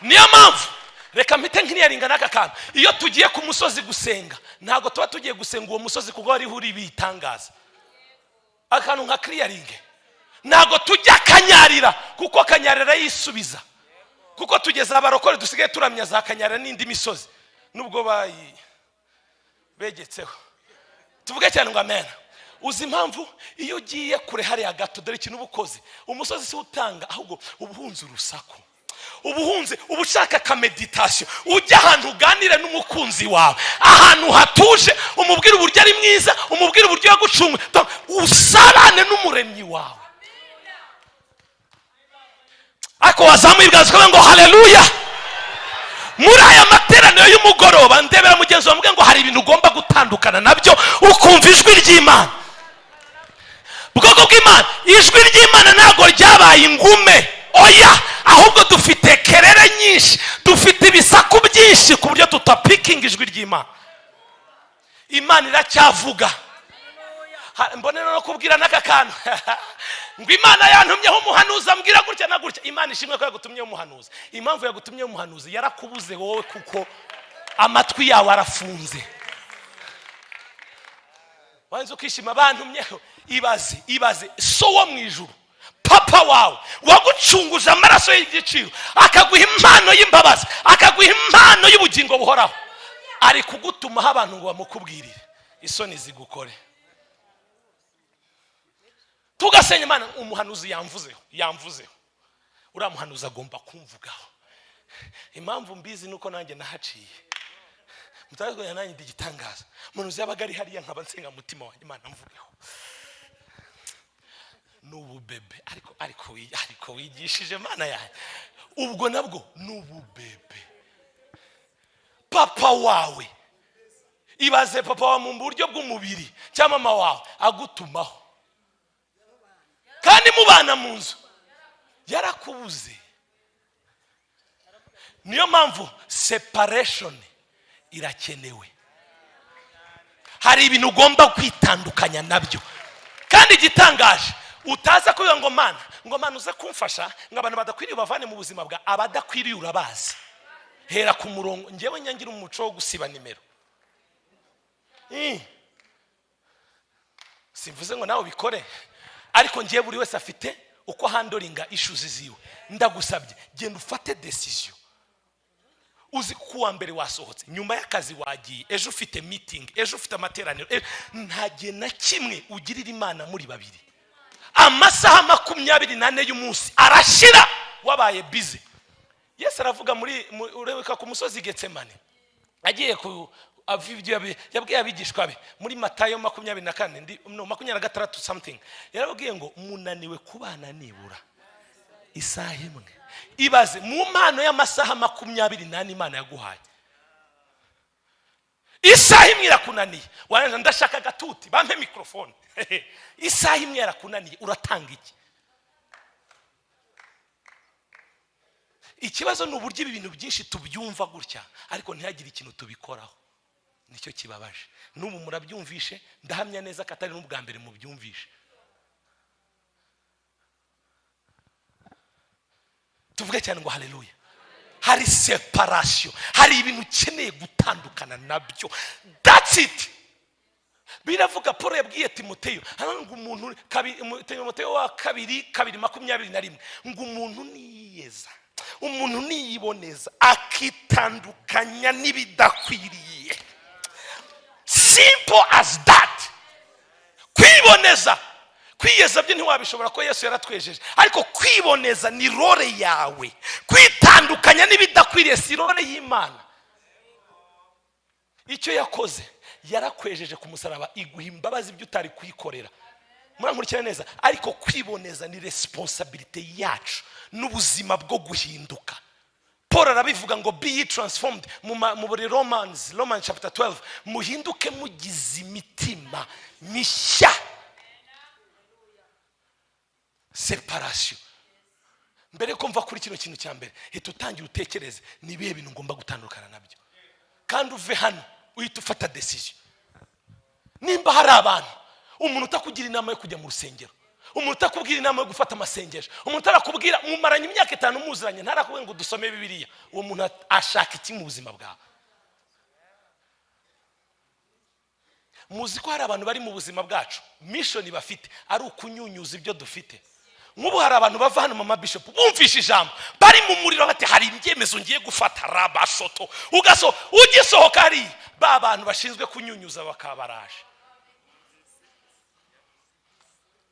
[SPEAKER 1] Niyo mpamvu reka mpite nkiriyaringa n'aka kantu. Iyo tugiye ku musozi gusenga, ntabwo tuba tugiye gusenga uwo musozi kuko hariho uri bitangaza. Akantu nka clearing. Ntabwo tujya Kanyarira kuko Kanyarira yisubiza. Kuko tugeze abarokore dusigaye turamya za Kanyarira n'indi misozi nubwo bayi begetseho. Tuvuge cyane ngo amen. Uzi impamvu iyo ugiye kure hariya gato, dore ikintu ubukoze. Umusozi si utanga, ahubwo ubuhunze urusaku. Ubuhunze ubushaka ka meditation, ujya ahantu uganire n'umukunzi wawe, ahantu hatuje, umubwire uburyo ari mwiza, umubwire uburyo yagucunga, usabane n'umuremyi wawe. Ako wazamuye ibwazo ngo haleluya. Muri aya materaniro y'umugoroba ndebera mugenzi wawe ngo hari ibintu ugomba gutandukana nabyo ukumva ijwi ry'Imana. Bwoko bw'Imana, ijwi ry'Imana ntabwo ryabaye ingume. Oya, ahubwo dufite kerere nyinshi, dufite ibisaku byinshi ku buryo tutapikinga ijwi ry'Imana. Imana iracyavuga. Mbone no kubwira n'aka kantu ngo Imana yantumyeho umuhanuzi ambwira gutya na gutya. Imana ishimwe ko yagutumyeho umuhanuzi. Impamvu yagutumyeho umuhanuzi, yarakubuze wowe kuko amatwi yawe arafunze. Wanze ukishima bantumyeho. Ibaze so wo mu ijuru, papa wawe wagucunguje amaraso y'igiciro, akaguha impano y'imbabazi, akaguha impano y'ubugingo buhoraho, ari kugutumaho abantu ngo bamukubwirire. Isoni zigukore. Tugasenya Imana, umuhanuzi yamvuzeho. Uriya muhanuzi agomba kumvugaho. Impamvu mbizi nuko nanjye nahaciye. Mutazwe nanjye ndigitangaza. Umuhanuzi yabaga ari hariya nkaba nsenga mutima wanjye, Imana mvugeho. N'ububebe ariko wigishije Mana yanjye. Ubwo nabwo n'ububebe. Papa wawe, ibaze papa wawe mu buryo bw'umubiri cyangwa mama wawe agutumaho, kandi mubana mu nzu, yarakubuze. Niyo mpamvu separation irakenewe. Hari ibintu ugomba kwitandukanya nabyo. Kandi igitangaje, utaza kuvuga ngo Mana, ngo Mana uze kumfasha ngo abantu badakwiriye ubavane mu buzima bwa abadakwiriye urabazi. Hera ku murongo. Njyewe nyangira umuco wo gusiba nimero. Simvuze ngo nawe ubikore, ariko ngiye buri wese afite uko handlinga issues ziwe. Ndagusabye genda ufate decision. Uzi kuwa mbere wasohotse, nyuma y'akazi wagiye, ejo ufite meeting, ejo ufite amateraniro, nta gihe na kimwe ugirira Imana muri babiri. Amasaha 24 y'umunsi arashira wabaye busy. Yesu aravuga muri urebeka ku musozi Getsemane, agiye ku yabwiye abigishwa be muri Matayo 24 no 26 something, yarababwiye ngo munaniwe kubana nibura isaha imwe. Ibaze mu mpano y'amasaha 24 Imana yaguhaye, isaha imwe irakunaniye. Warangiza ndashaka gatuti bampe microphone. Isaha imwe yarakunaniye, uratanga iki? Ikibazo ni uburyo ibi bintu byinshi tubyumva gutya ariko ntihagire ikintu tubikoraho. Nicyo kibabaje. N'ubu murabyumvishe, ndahamya neza ko atari n'ubwa mbere mubyumvishe. Tuvuge cyane ngo haleluya. Hari separation, hari ibintu ukeneye gutandukana nabyo. That's it. Biravuga Paul yabwiye Timoteyo, ngo umuntu Timoteyo wa 2:21 ngo umuntu niyeza, umuntu niyiboneza akitandukanya n'ibidakwiriye. Simple as that. Kwiboneza, kwiyeza byo ntiwabishobora ko Yesu yaratwejeje, ariko kwiboneza ni role yawe. Kwitandukanya n'ibidakwiriye si role y'Imana. Icyo yakoze yarakwejeje ku musaraba, iguha imbabazi ibyo utari kuyikorera. Murankurikira neza. Ariko kwiboneza ni responsibility yacu n'ubuzima bwo guhinduka. Paul arabivuga ngo be ye transformed mu Romans chapter 12, muhinduke mugize imitima mishya. Separation. Mbere ko mva kuri kino kintu cya mbere, hita utangira utekereze ni ibihe bintu ngomba gutandukana nabyo, kandi uve hano uhita ufata decision. Nimba hari abantu, umuntu utakugira inama yo kujya mu rusengero, umuntu utakubwira inama yo gufata amasengesho, umuntu utarakubwira mumaranye imyaka 5 muziranye ntarakubwira ngo dusome Bibiliya, uwo muntu ashaka iki mu buzima bwawe? Muzi ko hari abantu bari mu buzima bwacu mission bafite ari ukunyunyuza ibyo dufite. Nk'ubu hari abantu bava hano mama bishop bumvisha ijambo bari mu muriro bati hari ibyemezo ngiye gufata rabashoto, ugaso ugisohoka ari ba bantu bashinzwe kunyunyuza bakabaraje.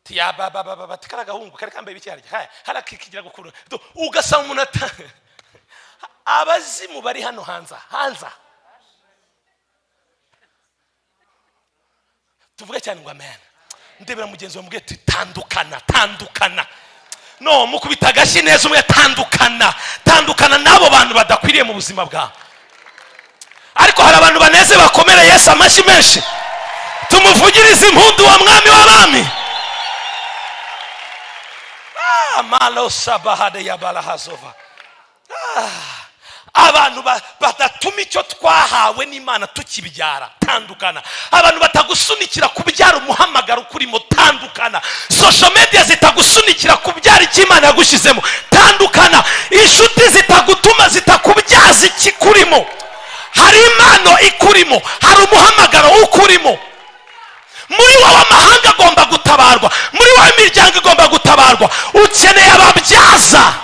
[SPEAKER 1] Tiya baba baba batikara gahungu kari kambaye ibiki harya harakikigira gukuru, ugasanga umuntu abazimu bari hano hanza hanza. Tuvuge cyane ngo amen. Ndebera mugenzi wawe mubwire tandukana, tandukana. No mukubita agashi neza umwe, tandukana, tandukana n'abo bantu badakwiriye mu buzima bwawe. Ariko hari abantu baneze bakomere Yesu amashyi menshi, tumuvugirize impundu wa mwami w'abami. Malo sabahade ya balahazova. Abantu badatuma icyo twahawe n'Imana tukibyara, tandukana. Abantu batagusunikira kubyara umuhamagaro ukurimo, tandukana. Social media zitagusunikira kubyara icyo Imana yagushizemo, tandukana. Inshuti zitagutuma zitakubyaza ikikurimo. Hari impano ikurimo, hari umuhamagaro ukurimo. Muri wowe amahanga agomba gutabarwa, muri wowe imiryango igomba gutabarwa. Ukeneye ababyaza.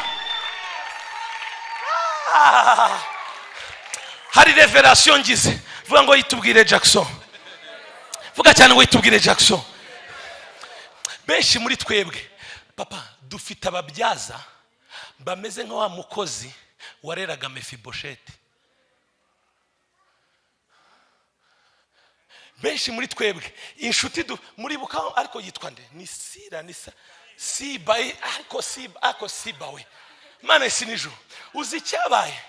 [SPEAKER 1] Hari revelation ngize, vuga ngo yitubwire Jackson. Vuga cyane ngo yitubwire Jackson. Benshi muri twebwe papa dufite ababyaza bameze nka wa mukozi wareraga Mefibosheti. Benshi muri twebwe inshuti muri buka ariko yitwa nde? Ni Sira, ni Siba, ariko Siba, ariko Siba we. Mana isi nijoro uzi icyabaye?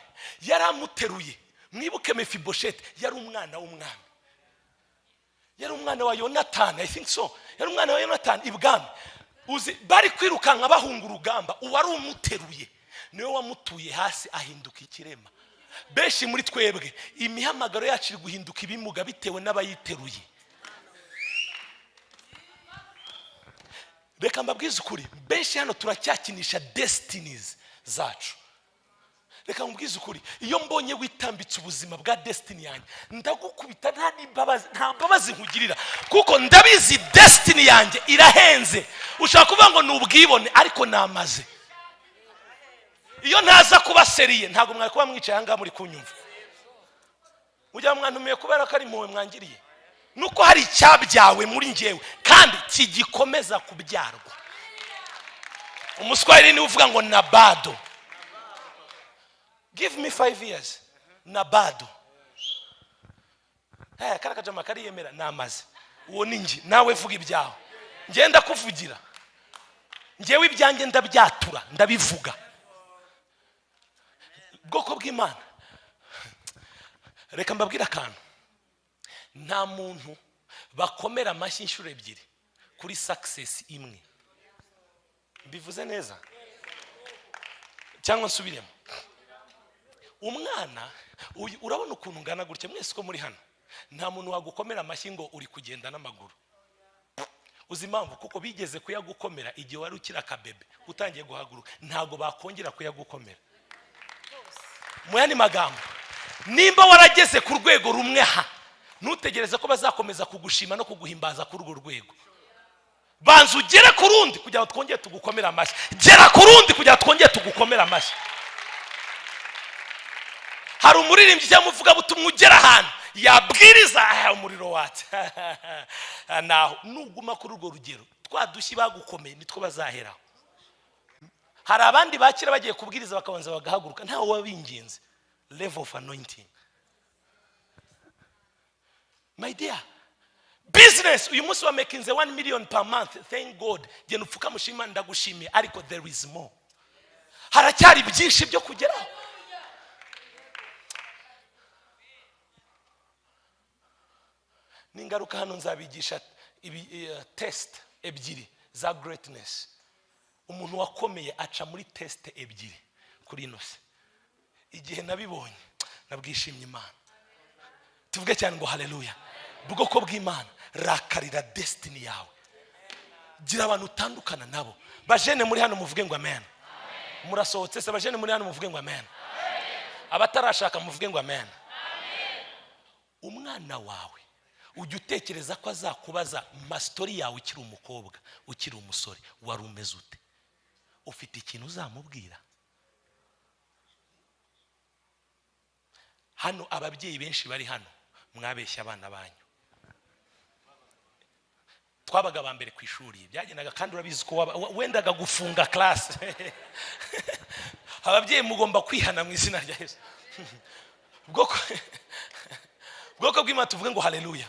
[SPEAKER 1] Yaramuteruye. Mwibuke Mefibosheti yari umwana w'umwami, yari umwana wa Yonatani, I think so, yari umwana wa Yonatani ibwami. Uzi bari kwirukanka bahunga urugamba, uwari umuteruye niwe wamutuye hasi ahinduka ikirema. Benshi muri twebwe imihamagaro yacu iri guhinduka ibimuga bitewe n'abayiteruye. Reka mbabwize ukuri, benshi hano turacyakinisha destinies zacu. Reka nkubwize ukuri, iyo mbonye witambitse ubuzima bwa destiny yanjye ndagukubita, nta mbabazi nkugirira, kuko ndabizi destiny yanjye irahenze. Ushaka kuvuga ngo ni ubwibone, ariko namaze. Iyo ntaza kuba seriye ntabwo mwari kuba mwicaye aha ngaha muri kunyumva. Mujya mwantumiye kubera ko ari impuhwe mwangiriye, nuko hari icyabyawe muri njyewe kandi kigikomeza kubyarwa. Umuswahili niwe uvuga ngo na bado. Give me 5 years na bado. Kara kajama kariyemera namaze. Uwo ni nje, nawe vuga ibyawe. Ngenda kuvugira. Njyewe ibyanjye ndabyatura, ndabivuga. Bwoko bw'Imana. Reka mbabwira akantu. Nta muntu bakomera amashyi inshuro ebyiri kuri success imwe. Mbivuze neza cyangwa nsubiremo? Umwana urabona ukuntu ngana gutya, mwese ko muri hano nta muntu wagukomera amashyi ngo uri kugenda n'amaguru. Uzi impamvu? Kuko bigeze kuyagukomera igihe wari ukiri akabebe utangiye guhaguruka, ntago bakongera kuyagukomera. Mu yandi magambo, nimba warageze ku rwego rumwe ha, ntutegereze ko bazakomeza kugushima no kuguhimbaza kuri urwo rwego. Banza ugere ku rundi kugira ngo twongere tugukomere amashyi. Gera ku rundi kugira ngo twongere tugukomere amashyi. Hari umuririmbyi cyangwa umuvugabutumwa ugera ahantu yabwiriza umuriro watse naho nuguma kuri urwo rugero twa dushyi bagukomeye nitwo bazaheraho. Hari abandi bakira bagiye kubwiriza bakabanza bagahaguruka, ntawe wabinginze. Level of anointing. My dear, business uyu munsi wa making the 1 million per month, thank God. Genda upfuka mushima ndagushimiye, ariko there is more. Haracyari byinshi byo kugeraho. Ningaruka hano nzabigisha test ebyiri za greatness. Umuntu wakomeye aca muri test ebyiri kuri ino se. Igihe nabibonye nabwishimye Imana. Tuvuge cyane ngo haleluya. Bwoko bw'Imana, rakarira destiny yawe. Gira abantu utandukana nabo. Bajene muri hano muvuge ngo amen. Murasohotse se? Bajene muri hano muvuge ngo amen. Abatarashaka muvuge ngo amen. Umwana wawe ujya utekereza ko azakubaza mastori yawe ukiri umukobwa, ukiri umusore, wari umeze ute? Ufite ikintu uzamubwira? Hano ababyeyi benshi bari hano mwabeshya abana banyu. Twabaga ba mbere ku ishuri byagendaga, kandi urabizi ko wendaga gufunga class. Ababyeyi mugomba kwihana mu izina rya Yesu. Bwoko bw'Imana tuvuge ngo haleluya.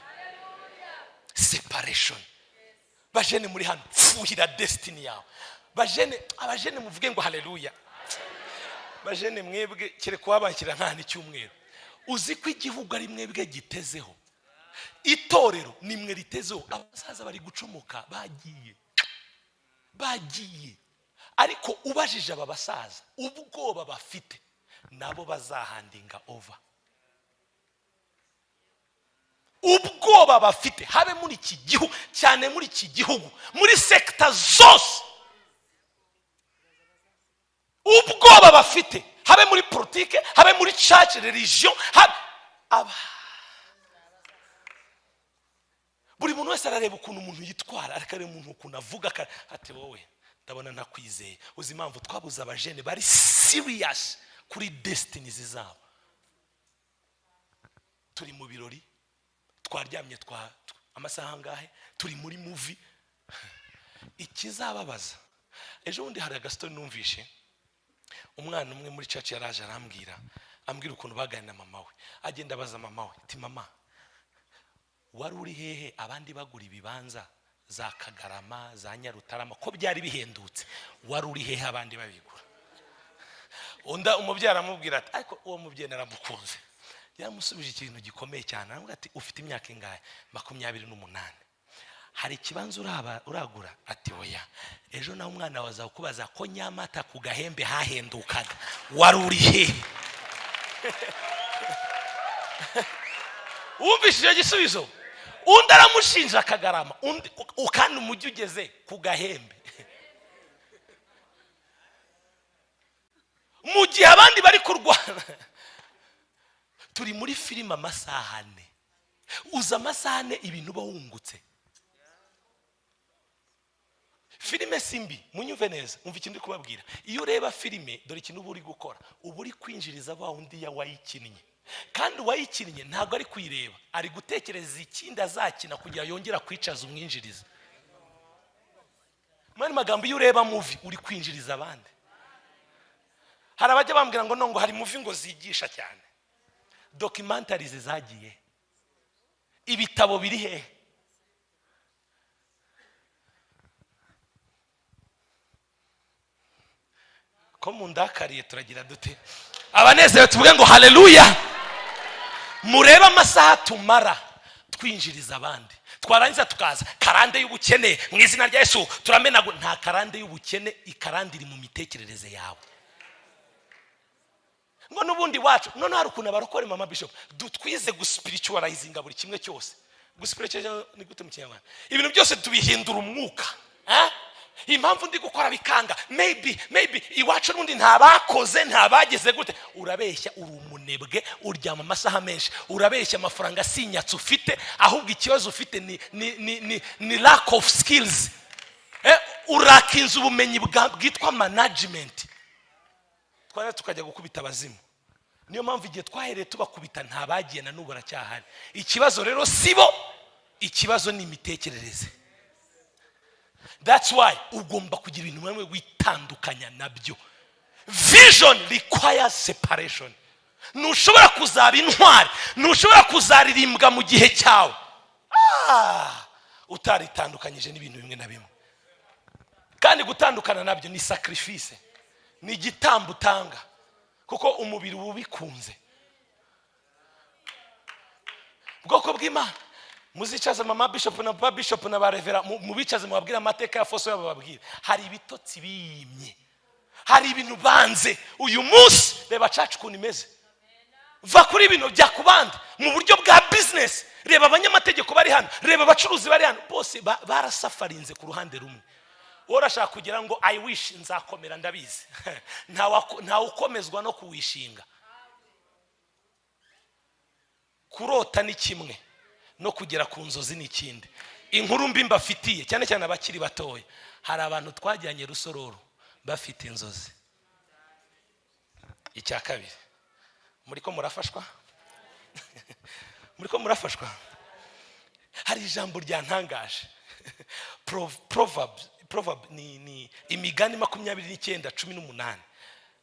[SPEAKER 1] Separation. Bajene muri hano fuhira destiny yawe. Bajene, abajene muvuge ngo haleluya. Bajene mwebwe kere kubabankira nta n'icyumweru. Uzi ko igihugu ari mwebwe gitezeho. Itorero ni mwe ritezeho. Abasaza bari gucomoka bagiye. Bagiye. Ariko ubajije aba basaza ubwoba bafite nabo bazahandinga over. Ubwoba bafite habe muri iki gihugu, cyane muri iki gihugu, muri sekta zose. Ubwoba bafite habe muri politike, habe muri church, religion, habe aba. Buri muntu wese arareba ukuntu umuntu yitwara, akareba umuntu ukuntu avuga, ati wowe ndabona ntakwizeye. Uzi impamvu twabuze abajene bari serious kuri destinies zabo? Turi mu birori, twaryamye twa amasaha angahe, turi muri movie. Ikizababaza, ejo bundi hari agastori numvishe, umwana umwe muri church yaraje arambwira, ambwira ukuntu baganira na mama we. Agenda abaza mama we ati mama, wari uri hehe abandi bagura ibibanza za Kagarama, za Nyarutarama, ko byari bihendutse, wari uri hehe abandi babigura? Unda umubyeyi aramubwira ati ariko uwo mubyeyi naramukunze. Yamusubije ikintu gikomeye cyane, aramubwira ati ufite imyaka ingahe? 28. Hari ikibanza uragura? Ati oya. Ejo nawe umwana wawe azakubaza ko Nyamata ku Gahembe hahendukaga, wari uri hehe? Wumvishije igisubizo? Undi aramushinja Kagarama, undi kandi umujyi ugeze ku Gahembe. Mu gihe abandi bari kurwana, turi muri filime amasaha ane. Uza amasaha ane ibintu uba wungutse. Filime si mbi, munyumve neza, umva ikintu ndi kubabwira. Iyo ureba filime, dore ikintu uba uri gukora, uba uri kwinjiriza wa wundi wayikinnye. Kandi uwayikinnye ntabwo ari kuyireba, ari gutekereza ikindi azakina kugira yongera kwicaza umwinjiriza. Mu yandi magambo, iyo ureba movie uri kwinjiriza abandi. Hari abajya bambwira ngo ngo hari movie ngo zigisha cyane. Documentaries zagiye, ibitabo biri hehe? Ko mundakariye turagira dute? Abanezerewe tuvuge ngo haleluya. Murebe amasaha tumara twinjiriza abandi, twarangiza tukaza karande y'ubukene mu izina rya Yesu turamenagura. Nta karande y'ubukene, ikarande iri mu mitekerereze yawe. Ngo n'ubundi wacu none hari ukuntu abarokore, mama bishop, dutwize guspiritualizinga buri kimwe cyose. Guspiritualize ni gute mu Kinyarwanda? Ibintu byose tubihindura umwuka. Impamvu ndi gukora bikanga, maybe iwacu n'undi ntabakoze, ntabageze gute. Urabeshya, uri umunebwe, uryama amasaha menshi, urabeshya, amafaranga sinyatse ufite, ahubwo ikibazo ufite ni lack of skills. Urakinza ubumenyi bwitwa management. Twara tukajya gukubita abazimu. Niyo mpamvu igihe twahereye tubakubita ntabagiye, na n'ubu baracyahari. Ikibazo rero sibo, ikibazo ni imitekerereze. That's why ugomba kugira ibintu bimwe witandukanya nabyo. Vision requires separation. Ntushobora kuzaba intwari, ntushobora kuzaririmbwa mu gihe cyawe utaritandukanyije n'ibintu bimwe na bimwe. Kandi gutandukana nabyo ni sacrifice, ni igitambo utanga, kuko umubiri uba ubikunze. Bwoko bw'Imana, muzicaze mama bishop na papa bishop na barevera, mubicaze mubabwire amateka ya foso yabo, bababwire hari ibitotsi biyimye, hari ibintu banze. Uyu munsi reba church ukuntu imeze. Va kuri bino jya ku bandi mu buryo bwa business. Reba abanyamategeko bari hano, reba abacuruzi bari hano, bose barasafarinze ku ruhande rumwe. Wowe urashaka kugira ngo I wish nzakomera, ndabizi ntawe ukomezwa no kuwishinga. Kurota ni kimwe, no kugera ku nzozi ni ikindi. Inkuru mbi mbafitiye, cyane cyane abakiri batoya, hari abantu twajyanye Rusororo bafite inzozi. Icya kabiri, muriko murafashwa? Muriko murafashwa? Hari ijambo ryantangaje. Proverb ni imigani 29:18.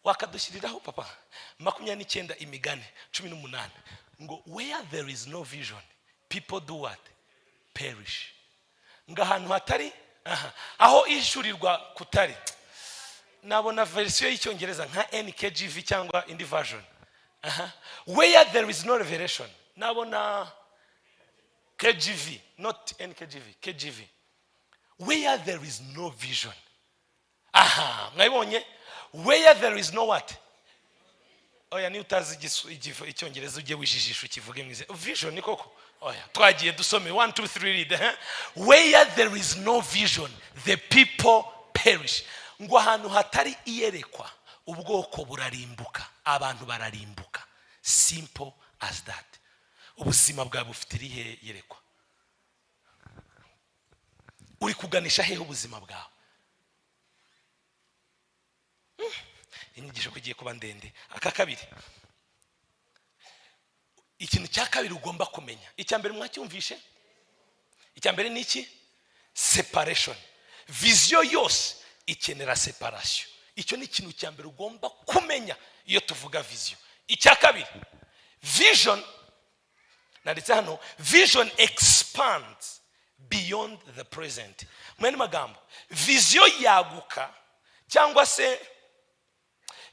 [SPEAKER 1] Wakadushyiriraho papa? 29 imigani 18, ngo where there is no vision people do what? Perish. Ngo ahantu hatari aho ishyurirwa kutari. Nabona verisiyo y'Icyongereza nka NKJV cyangwa indi version. Where there is no revelation, nabona KJV, not NKJV, KJV. Where there is no vision. Mwabonye? Where there is no what? Oya, niba utazi Icyongereza ujye wijijisha ukivuge mwize. Vision ni koko. Oya, twagiye dusome 1 2 3 read. Where there is no vision the people perish. Ngo ahantu hatari iyerekwa ubwoko burarimbuka, abantu bararimbuka. Simple as that. Ubuzima bwawe bufite irihe yerekwa? Uri kuganisha hehe ubuzima bwawe? Inyigisho kugiye kuba ndende. Aka kabiri, ikintu cya kabiri ugomba kumenya. Icya mbere mwacyumvishe? Icya mbere ni iki? Separation. Vision yose ikenera separation. Icyo ni ikintu cya mbere ugomba kumenya iyo tuvuga vision. Icya kabiri, vision, nanditse hano, vision expands beyond the present. Mu yandi magambo, vision yaguka cyangwa se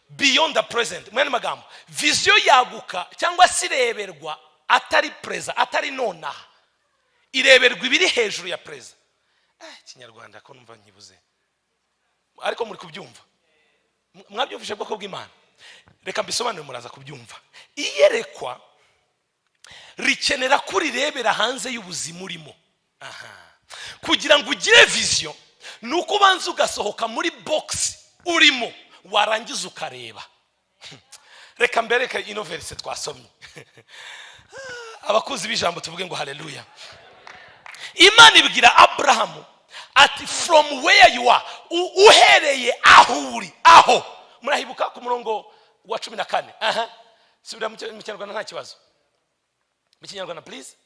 [SPEAKER 1] beyond the present. Mu yandi magambo, vision yaguka cyangwa se ireberwa atari present, atari nonaha, ireberwa ibiri hejuru ya present. Ikinyarwanda ko numva nkibuze, ariko muri kubyumva. Mwabyumvise bwoko bw'Imana? Reka mbisobanure, muraza kubyumva. Iyerekwa rikenera kurirebera hanze y'ubuzima urimo. Kugira ngo ugire vision ni uko ubanza ugasohoka muri box urimo, warangiza ukareba. Reka mbereke ino verse twasomye. Abakuzi b'ijambo tuvuge ngo haleluya. Imana ibwira Abrahamu ati from where you are, uhereye aho uri, aho. Murahibuka ku murongo wa 14. Aha. Subira mu Kinyarwanda nta kibazo. Mu Kinyarwanda please.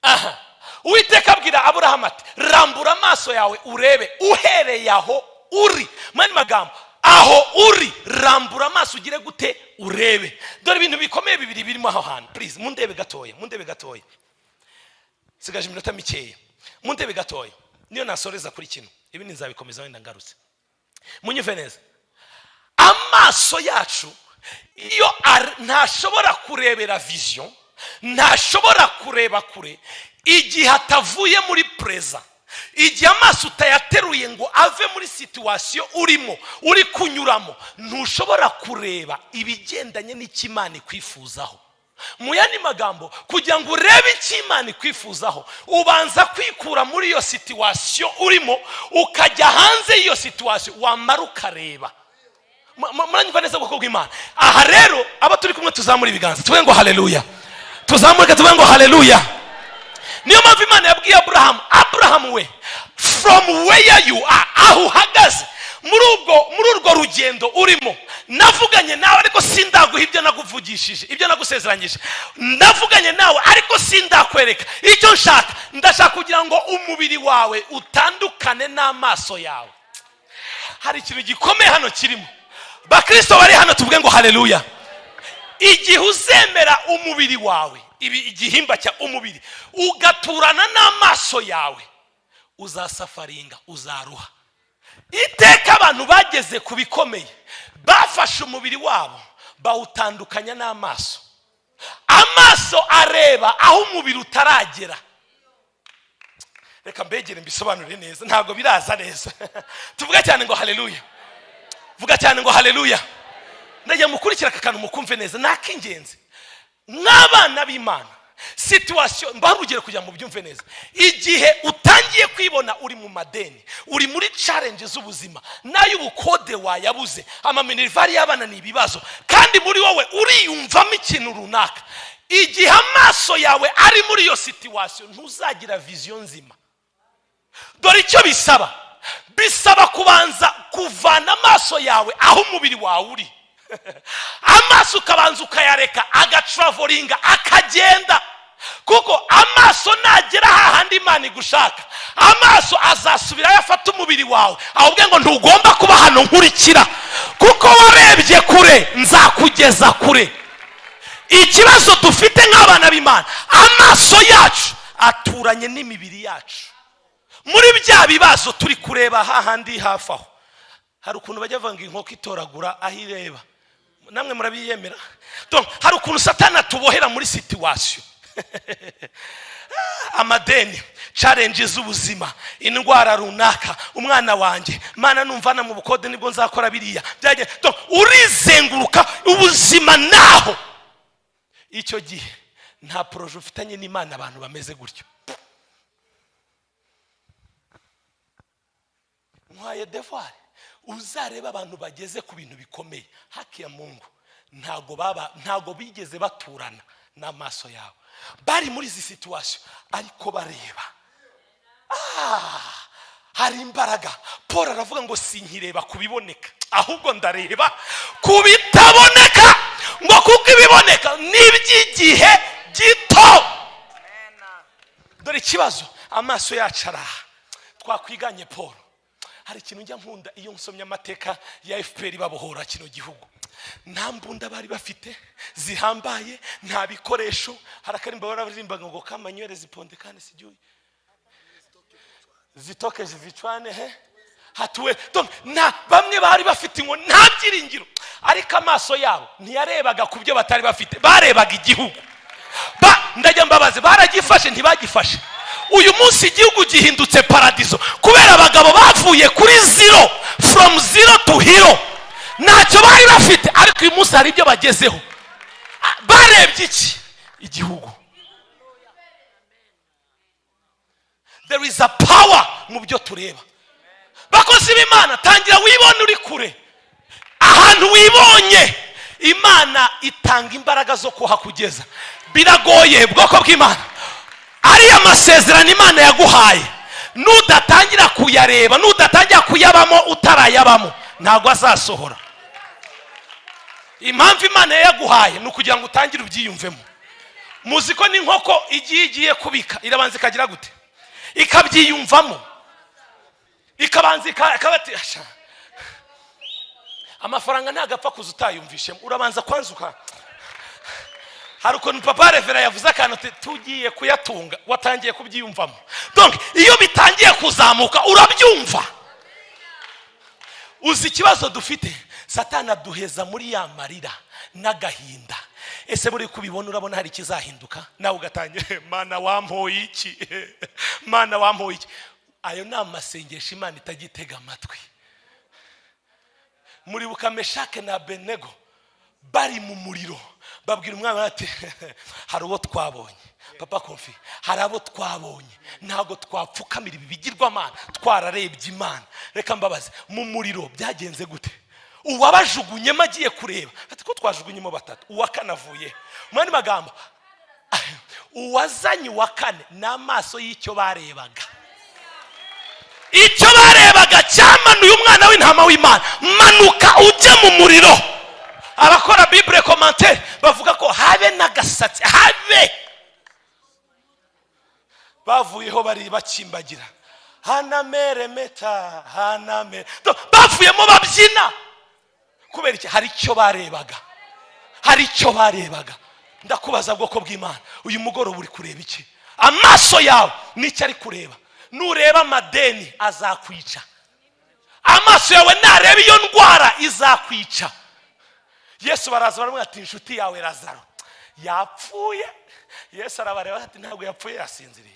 [SPEAKER 1] Aha. Uwiteka abwira Abrahamu ati rambura amaso yawe urebe uhereye aho uri. Mani magambo, aho uri rambura amaso ugire gute urebe. Dore ibintu bikomeye bibiri birimo aho hantu. Please mundebe gatoya, mundebe gatoya. Sigaje iminota mikeya. Mundebe gatoya. Niyo nasoreza kuri kino. Ibi nzabikomeza wenda ngarutse. Munyumve neza. Amaso yacu iyo ntashobora kurebera vision, ntashobora kureba kure igihe atavuye muri preza. Igihe amaso utayateruye ngo ave muri situation urimo, uri kunyuramo, ntushobora kureba ibigendanye n'ikimana ikwifuzaho. Mu yandi magambo, kugira ngo urebe ikimana ikwifuzaho, ubanza kwikura muri iyo situation urimo, ukajya hanze y'iyo situation, wamara ukareba. Muranyumva neza bwoko bw'Imana. Aha rero aba turi kumwe tuzamura ibiganza tuvuge ngo haleluya. Tuzamurike tuvuge ngo haleluya. Niyo mpamvu Imana yabwiye Abrahamu, Abrahamu we, from where you are, aho uhagaze muri urwo rugendo urimo, navuganye nawe ariko sindaguha ibyo naguvugishije, ibyo nagusezeranyije. Navuganye nawe ariko sindakwereka icyo nshaka. Ndashaka kugira ngo umubiri wawe utandukane n'amaso yawe. Hari ikintu gikomeye hano kirimo. Bakristo bari hano tuvuge ngo haleluya. Igihe uzemera umubiri wawe, ibi igihimba cya umubiri, ugaturana n'amaso yawe, uzasafaringa, uzaruha. Iteka abantu bageze ku bikomeye bafashe umubiri wabo bawutandukanya n'amaso. Amaso areba aho umubiri utaragera. Reka mbegere mbisobanure neza, ntabwo biraza neza. Tuvuge cyane ngo haleluya. Vuga cyane ngo haleluya. Ndajya mukurikira aka kantu mukumve neza, nakingenzi. Nk'abana b'Imana, situation mbarugere kugira ngo mubyumve neza. Igihe utangiye kwibona uri mu madeni, uri muri challenge z'ubuzima, nayo ubukode wayabuze, amaminervari y'abana ni ibibazo, kandi muri wowe uriyumvamo ikintu runaka. Igihe amaso yawe ari muri iyo situation, ntuzagira vision nzima. Dore icyo bisaba. Bisaba kubanza kuvana amaso yawe aho umubiri wawe uri. Amaso ukabanza ukayareka agatravolinga akagenda, kuko amaso nagera hahandi Imana igushaka, amaso azasubira yafata umubiri wawe, ahubwo ngo ntugomba kuba hano nkurikira, kuko warebye kure nzakugeza kure. Ikibazo dufite nk'abana b'Imana, amaso yacu aturanye n'imibiri yacu. Muri bya bibazo turi kureba hahandi hafi aho. Hari ukuntu bajya bavanga inkoko itoragura aho ireba. Namwe murabiyemera. Donc hari ukuntu Satani atubohera muri situation. Amadeni, challenges z'ubuzima, indwara runaka, umwana wanjye, mana numvana mu bukode nibwo nzakora biriya. Donc urizenguruka ubuzima naho. Icyo gihe nta projet ufitanye n'Imana abantu bameze gutyo. Nkwaye devoir uzareba abantu bageze ku bintu bikomeye haki ya Mungu, ntago bigeze baturana n'amaso yabo. Bari muri izi situation ariko bareba. Hari imbaraga. Paul aravuga ngo sinkireba kubiboneka, ahubwo ndareba kubitaboneka, ngo kuko ibiboneka n'iby'igihe gito. Dore ikibazo, amaso yacu araha. Twakwiganye Paul. Hari ikintu njya nkunda iyo nsomye amateka ya FPR babohora kino gihugu. Nta mbunda bari bafite zihambaye, nta bikoresho. Hari akarimba bararimba ngo kamanywere ziponde kandi sijuye zitoke zivicwane he hatuwe. Donc na bamwe bari bafite ngo nta byiringiro, ariko amaso yabo ntiyarebaga ku byo batari bafite, barebaga igihugu. Ndajya mbabaze, baragifashe ntibagifashe. Uyu munsi igihugu gihindutse paradiso kubera abagabo bavuye kuri zero, from zero to hero. Ntacyo bari bafite ariko uyu munsi hari ibyo bagezeho. Barebye iki? Igihugu. There is a power mu byo tureba. Bakozi b'Imana, tangira wibone uri kure. Ahantu wibonye Imana itanga imbaraga zo kuhakugeza. Biragoye bwoko bw'Imana, ariya masezerano Imana yaguhaye nudatangira kuyareba, nudatangira kuyabamo, utarayabamo ntabwo azasohora. Impamvu Imana yaguhaye ni ukugira ngo utangire ubyiyumvemo. Muzi ko n'inkoko igiye kubika irabanza ikagira gute? Ikabyiyumvamo, ikabanza ikabati. Amafaranga ntabwo apfa kuza utayumvishemo, urabanza kwanzuka. Hari ukuntu papa Revera yavuze akantu tugiye kuyatunga, watangiye kubyiyumvamo. Donc iyo bitangiye kuzamuka urabyumva. Uzi ikibazo dufite? Satana aduheza muri ya marira n'agahinda. Ese buri kubibona urabona hari ikizahinduka? Nawe ugatangira, Mana wampoye iki? Mana wampoye iki? Ayo ni amasengesho Imana itagitega amatwi. Muribuka Meshake na Abednego bari mu muriro, babwira umwami ati hari uwo twabonye, papa Konfi, hari abo twabonye, ntabwo twapfukamira ibi bigirwamana, twararebye Imana. Reka mbabaze, mu muriro byagenze gute? Uwabajugunyemo agiye kureba ati ko twajugunyemo batatu, uwa kane avuye. Mu yandi magambo, uwazanye uwa kane n'amaso y'icyo barebaga. Icyo barebaga cyamanuye umwana w'intama w'Imana, manuka ujye mu muriro. Abakora Bible commentaire bavuga ko habe n'agasatsi, habe bavuyeho bari bakimbagira, hanamere meta hanamere, bavuyemo babyina. Kubera iki? Hari icyo barebaga, hari icyo barebaga. Ndakubaza bwoko bw'Imana, uyu mugoroba uri kureba iki? Amaso yawe nicyo ari kureba. Nureba amadeni azakwica, amaso yawe nareba iyo ndwara izakwica. Yesu baraza baramubwira ati inshuti yawe Lazaro yapfuye. Yesu arabareba ati ntabwo yapfuye, yasinziriye.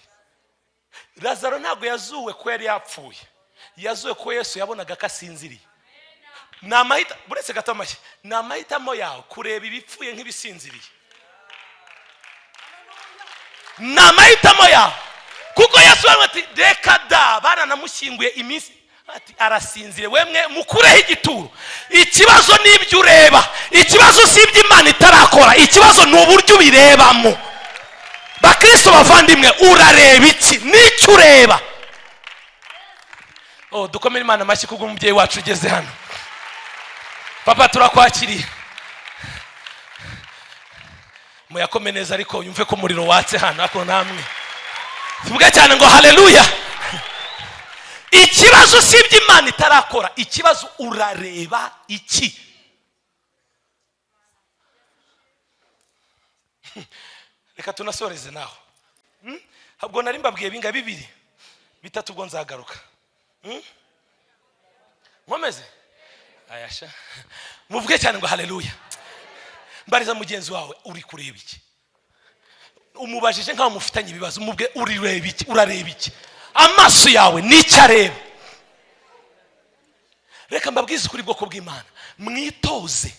[SPEAKER 1] Lazaro ntabwo yazuwe ko yari yapfuye, yazuwe ko Yesu yabonaga ko asinziriye. Ni amahita, buretse gato amashyi, ni amahitamo yawe kureba ibipfuye nk'ibisinziriye. Ni amahitamo yawe, kuko Yesu ati reka da, baranamushyinguye iminsi, ati arasinzire, wemwe mukureho igituro. Ikibazo ni ibyo ureba, ikibazo si ibyo Imana itarakora, ikibazo ni uburyo ubirebamo. Bakristo bavandimwe, urareba iki? Nicyo ureba. Oh, dukomere Imana amashyi kubwo umubyeyi wacu ugeze hano. Papa turakwakiriye, muyakome neza ariko yumve ko umuriro watse hano, ariko namwe tuvuge cyane ngo haleluya. Ikibazo si ibyo Imana itarakora, ikibazo urareba iki? Reka tunasoreze naho. Ubwo nari mbabwiye binga bibiri bitatu, ubwo nzagaruka. Nkomeze ayasha, muvuge cyane ngo haleluya. Mbariza mugenzi wawe, uri kureba iki? Umubajije nkaho mufitanye ibibazo, umubwe urareba iki? Urareba iki? Amaso yawe nicyo areba. Reka mbabwize kuri bwoko bw'Imana, mwitoze.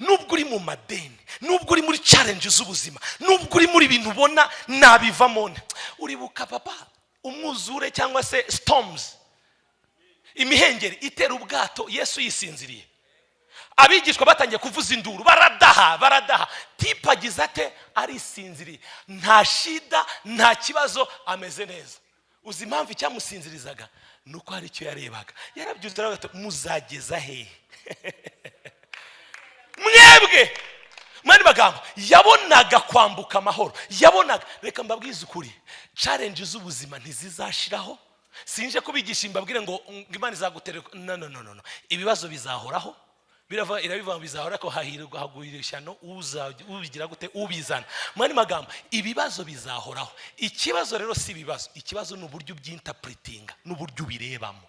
[SPEAKER 1] Nubwo uri mu madeni, nubwo uri muri challenge z'ubuzima, nubwo uri muri ibintu ubona nabivamo, uribuka papa umwuzure cyangwa se storms, imihengeri itera ubwato, Yesu yisinziriye. Abigishwa batangiye kuvuza induru, baradaha baradaha, tipagize ate? Arisinziriye, nta shida, nta kibazo, ameze neza. Uzi impamvu icyamusinzirizaga? Nuko hari icyo yarebaga. Yarabyutse aravuga ati muzageza hehe? Mwebwe mwandi magambo, yabonaga kwambuka amahoro, yabonaga. Reka mbabwize ukuri, challenge z'ubuzima ntizizashiraho. Sinje kubigisha mbabwire ngo Imana izagutereka, no no no no, ibibazo bizahoraho. Birava irabiva bizahora ko hahirwa hagwira ishyano ubigira gute ubizana. Mwandi magambo, ibibazo bizahoraho. Ikibazo rero si ibibazo, ikibazo ni uburyo byinterpretinga, n'uburyo ubirebamo.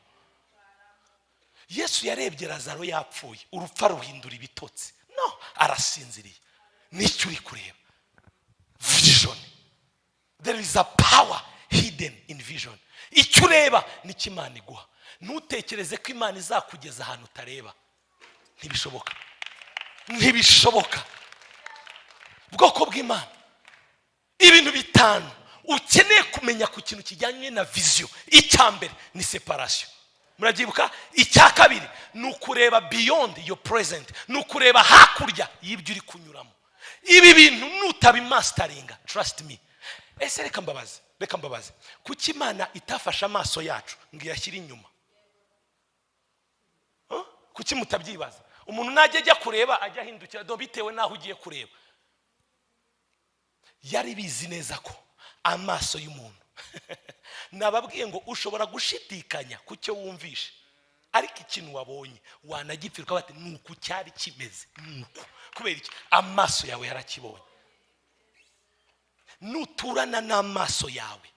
[SPEAKER 1] Yesu yarebye Lazaro yapfuye, urupfa ruhindura ibitotsi. No, arasinziriye. Nicyo uri kureba. Vision. There is a power hidden in vision. Icyo ureba nicyo Imana iguha. Ntutekereze ko Imana izakugeza ahantu utareba. Ntibishoboka, ntibishoboka. Bwoko bw'Imana, ibintu bitanu ukeneye kumenya ku kintu kijyanye na vision. Icya mbere ni separation. Murabyibuka? Icya kabiri ni ukureba beyond your present, ni ukureba hakurya y'ibyo uri kunyuramo. Ibi bintu nutabimastaringa, trust me. Ese reka mbabaze, kuki Imana itafashe amaso yacu ngo iyashyire inyuma? Kuki mutabyibaza? Umuntu najya ajya kureba ajya ahindukira do bitewe n'aho ugiye kureba. Yari bizi neza ko amaso y'umuntu nababwiye ngo ushobora gushidikanya ku cyo wumvishe, ariko ikintu wabonye wanagipfirwa bati nuku cyari kimeze, nuku. Kubera iki? Amaso yawe yarakibonye. Nuturana n'amaso yawe,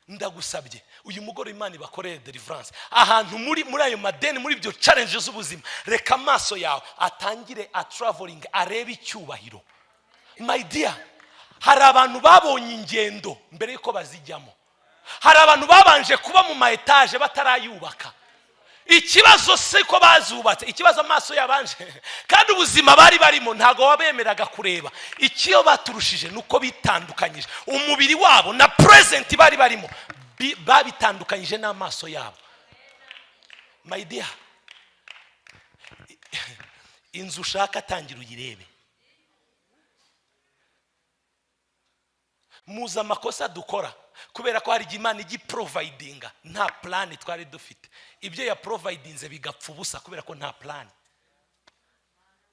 [SPEAKER 1] ndagusabye uyu mugore Imana ibakorere deliverance ahantu muri ayo madeni, muri ibyo challenges z'ubuzima, reka amaso yawe atangire a traveling, arebe icyubahiro. My dear, hari abantu babonye ingendo mbere yuko bazijyamo, hari abantu babanje kuba mu ma etage batarayubaka. Ikibazo se ko bazubatse, ikibazo amaso yabanje, kandi ubuzima bari barimo ntago wabemeraga kureba. Icyo baturushije nuko bitandukanyije umubiri wabo na present bari barimo, babitandukanyije n'amaso yabo. My dear, inzu ushaka tangira uyirebe. Muza amakosa dukora kubera ko hari Imana igi providinga nta plan twari dufite. Ibyo ya providinze bigapfa ubusa kubera ko nta plan.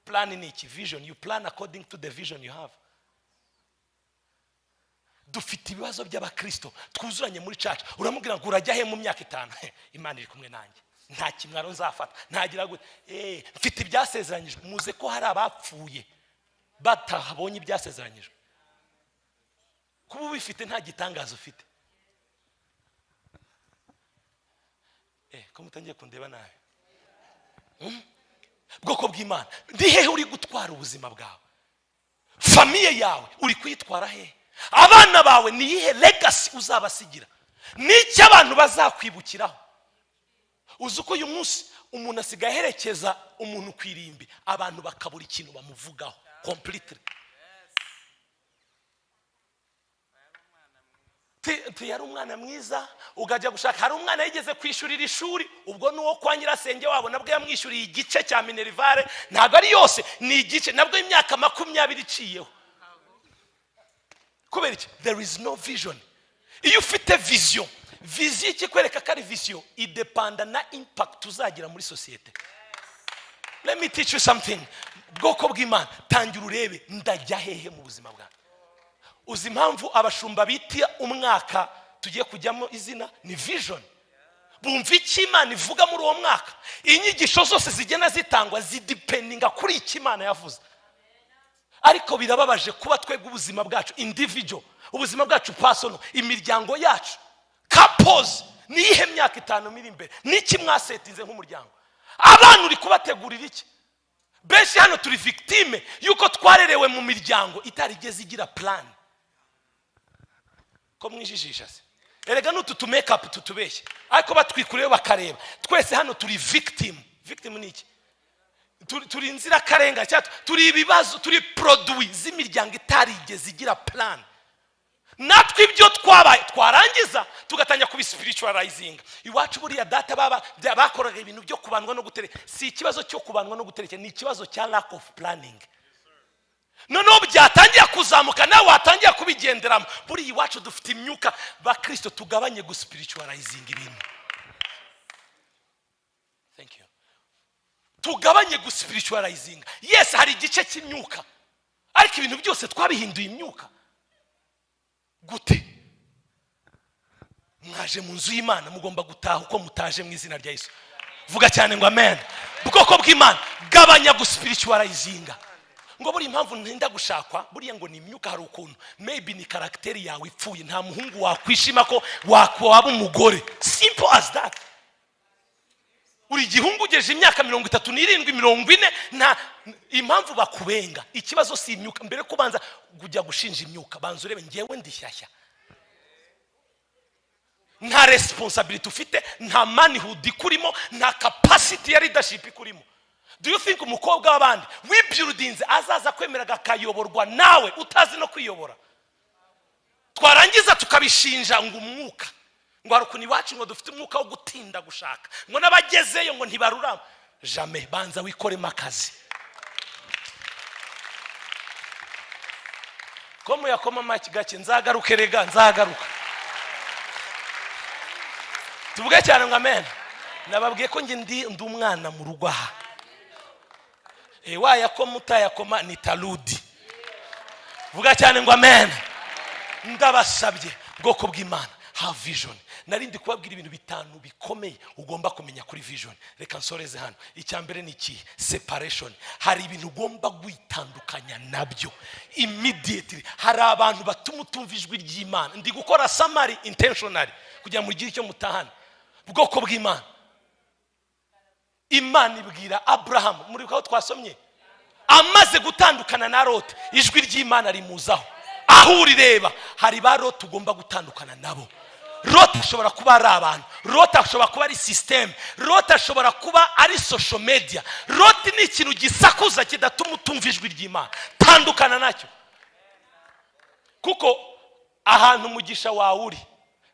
[SPEAKER 1] Plan ni iki? Vision. You plan according to the vision you have. Dufite ibibazo by'abakristo twuzuranye muri church, uramubwira ngo urajya he mu myaka 5? Imana iri kumwe nanjye, nta kimwaro nzafata, ntagira gute, mfite ibyasezeranyijwe. Muze ko hari abapfuye batahabonye ibyasezeranyijwe. Kuba ubifite nta gitangazo ufite. Ko mutangiye kundeba nabi. Bwoko bw'Imana, ndi hehe uri gutwara ubuzima bwawe? Famiye yawe uri kuyitwara hehe? Abana bawe ni iyihe legacy uzabasigira? N'icyo abantu bazakwibukiraho? Uzi ko uyu munsi umuntu asigaye aherekeza umuntu ku irimbi, abantu bakabura ikintu bamuvugaho completely. Yari umwana mwiza, ukajya gushaka hari umwana yigeze kwishurira ishuri, ubwo nuwo kwa nyirasenge wabo nabwo yamwishyuriye igice cya minerivare, ntabwo ari yose, ni igice, nabwo imyaka 20 iciyeho. Kubera iki? There is no vision. Iyo ufite vision, vision ikikwereka ko ari vision idepanda na impact uzagira muri societe. Let me teach you something. Bwoko bw'Imana, tangira urebe ndajya hehe mu buzima bwawe. Uzi impamvu abashumba bitia umwaka tugiye kujyamo izina ni vision. Bumva icyo Imana ivuga muri uwo mwaka. Inyigisho zose zigenda zitangwa zidependinga kuri icyo Imana yavuze. Ariko birababaje kuba twebwe ubuzima bwacu individual, ubuzima bwacu personal, imiryango yacu, couples, ni iyihe myaka 5 miri imbere? Niki mwasetinze nk'umuryango? Abantu uri kubategurira iki? Benshi hano turi victime yuko twarerewe mu miryango itarigeze igira plan. Ko mwijijisha se? Erega n'utu tu make up tutubeshye, ariko batwikureyo bakareba. Twese hano turi victim. Victim ni iki? Turi inzira karenga, cyangwa turi ibibazo, turi produit z'imiryango itarigeze igira plan. Natwe ibyo twabaye twarangiza tugatangira kubispiritualizinga. Iwacu buriya data baba bakoraga ibintu byo kubandwa no gutereka. Si ikibazo cyo kubandwa no gutereka, ni ikibazo cya lack of planning. Noneho byatangiye kuzamuka nawe watangiye kubigenderamo. Buriya iwacu dufite imyuka. Bakristo tugabanye guspiritualizinga ibintu. Thank you. Tugabanye guspiritualizinga. Yes, hari igice cy'imyuka, ariko ibintu byose twabihinduye imyuka. Gute? Mwaje mu nzu y'Imana mugomba gutaha uko mutaje mu izina rya Yesu. Vuga cyane ngo amen. Bwoko bw'Imana, gabanya guspiritualizinga. Ngo buri impamvu ntinda gushakwa, buriya ngo ni imyuka, hari ukuntu maybe ni karakteri yawe ipfuye, nta muhungu wakwishima ko wakwaba umugore. Simple as that. Uri gihungu ugeje imyaka 37, 40, nta impamvu bakubenga. Ikibazo si imyuka. Mbere kubanza kujya gushinja imyuka, banza urebe ngewe ndishyashya. Nta responsibility ufite, nta manhood ikurimo, nta capacity ya leadership ikurimo. Do you think umukobwa w'abandi wibuildinze azaza kwemeraga akayoborwa nawe utazi no kwiyobora? Twarangiza tukabishinja ngo umwuka, Ngo hari ukuntu iwacu ngo dufite umwuka wo gutinda gushaka, ngo n'abagezeyo ngo ntibarurama. Jamais, banza wikoremo akazi. Ko muyakoma amashyi gake, nzagaruke rega, nzagaruka. Tuvuge cyane ngo amen. Nababwiye ko njye ndi umwana mu rugo aha. Wayakoma utayakoma ni taludi. Vuga cyane ngo amen. Ndabasabye bwoko bw'Imana, have vision. Narindi kubabwira ibintu bitanu bikomeye ugomba kumenya kuri vision. Reka nsoreze hano. Icya mbere ni iki? Separation. Hari ibintu ugomba gwitandukanya nabyo immediately. Hari abantu batuma utumva ijwi ry'Imana. Ndi gukora summary intentionally kugira ngo mugire icyo mutahana. Bwoko bw'Imana, Imana ibwira Abraham, muri ko twasomye, amaze gutandukana na Lot, ijwi ry'Imana rimuzaho. Aho urireba hari ba Lot ugomba gutandukana nabo. Lot ashobora kuba ari abantu, Lot ashobora kuba ari system, Lot ashobora kuba ari social media. Lot ni ikintu gisakuza kidatuma utumva ijwi ry'Imana. Tandukana nacyo, kuko ahantu umugisha wawe uri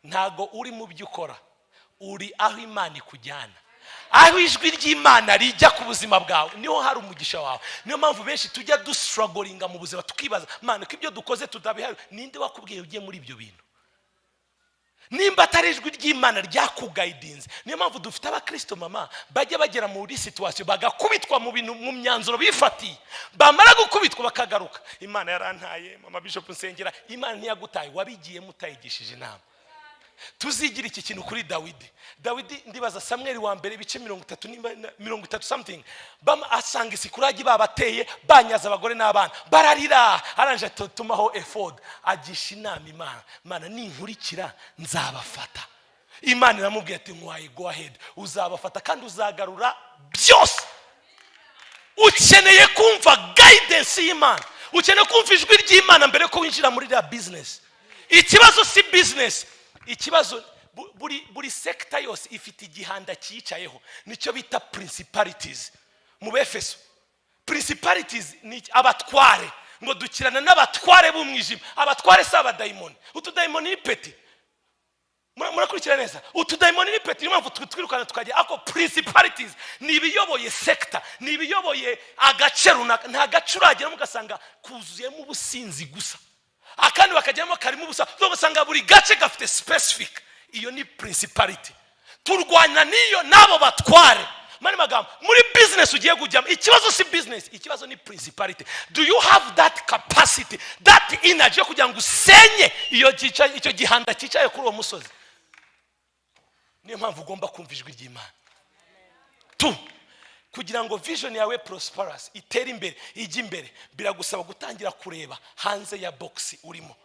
[SPEAKER 1] ntago uri mu byo ukora, uri aho Imana ikujyana. Aho ijwi ry'Imana rijya ku buzima bwawe niho hari umugisha wawe. Niyo mpamvu benshi tujya dustrugglinga mu buzima, tukibaza Mana ko ibyo dukoze tutabihari. Ninde wakubwiye ugiye muri ibyo bintu? Nimba atari ijwi ry'Imana ryakuguidinze. Niyo mpamvu dufite abakristo mama bajya bagera muri situation bagakubitwa mu bintu, mu myanzuro bifatiye, bamara gukubitwa bakagaruka, Imana yarantaye mama bishop nsengera. Imana ntiyagutaye, wabigiyemo utayigishije inama. Tuzigira iki kintu kuri Dawidi. Dawidi ndibaza Samuel wa mbere ibice 30 something, bama asanga isikuragi babateye, banyaza abagore n'abana, bararira. Aranje tumaho efod, agisha inama Imana, Mana ninkurikira nzabafata. Imana iramubwiye ati nkwaye, go ahead, uzabafata kandi uzagarura byose. Ukeneye kumva guidance y'Imana, ukeneye kumva ijwi ry'Imana mbere ko winjira muri ya business. Ikibazo si business, ikibazo buri sector yose ifite igihanda cyicayeho, nicyo bita principalities. Mu Befeso principalities ni abatware, ngo dukirana n'abatware b'umwijima. Abatware si abadayimoni, utudayimoni ni peti. Murakurikira neza? Utudayimoni ni peti, niyo mpamvu twirukana tukajya. Ako principalities ni ibiyoboye sector, ni ibiyoboye agace runaka. Nta gace urageramo ugasanga kuzuyemo ubusinzi gusa, akandi bakajyamo karimo ubusa, ugasanga buri gace gafite specific. Iyo ni principality. Turwana niyo nabo batware. Mani magambo, muri business ugiye kujyamo, ikibazo si business, ikibazo ni principality. Do you have that capacity, that energy yo kugira ngo usenye iyo icyo gihanda cyicaye kuri uwo musozi? Niyo mpamvu ugomba kumva ijwi ry'Imana. Tu kugira ngo vision yawe prosperous, itere imbere, ijye imbere, biragusaba gutangira kureba hanze ya box urimo.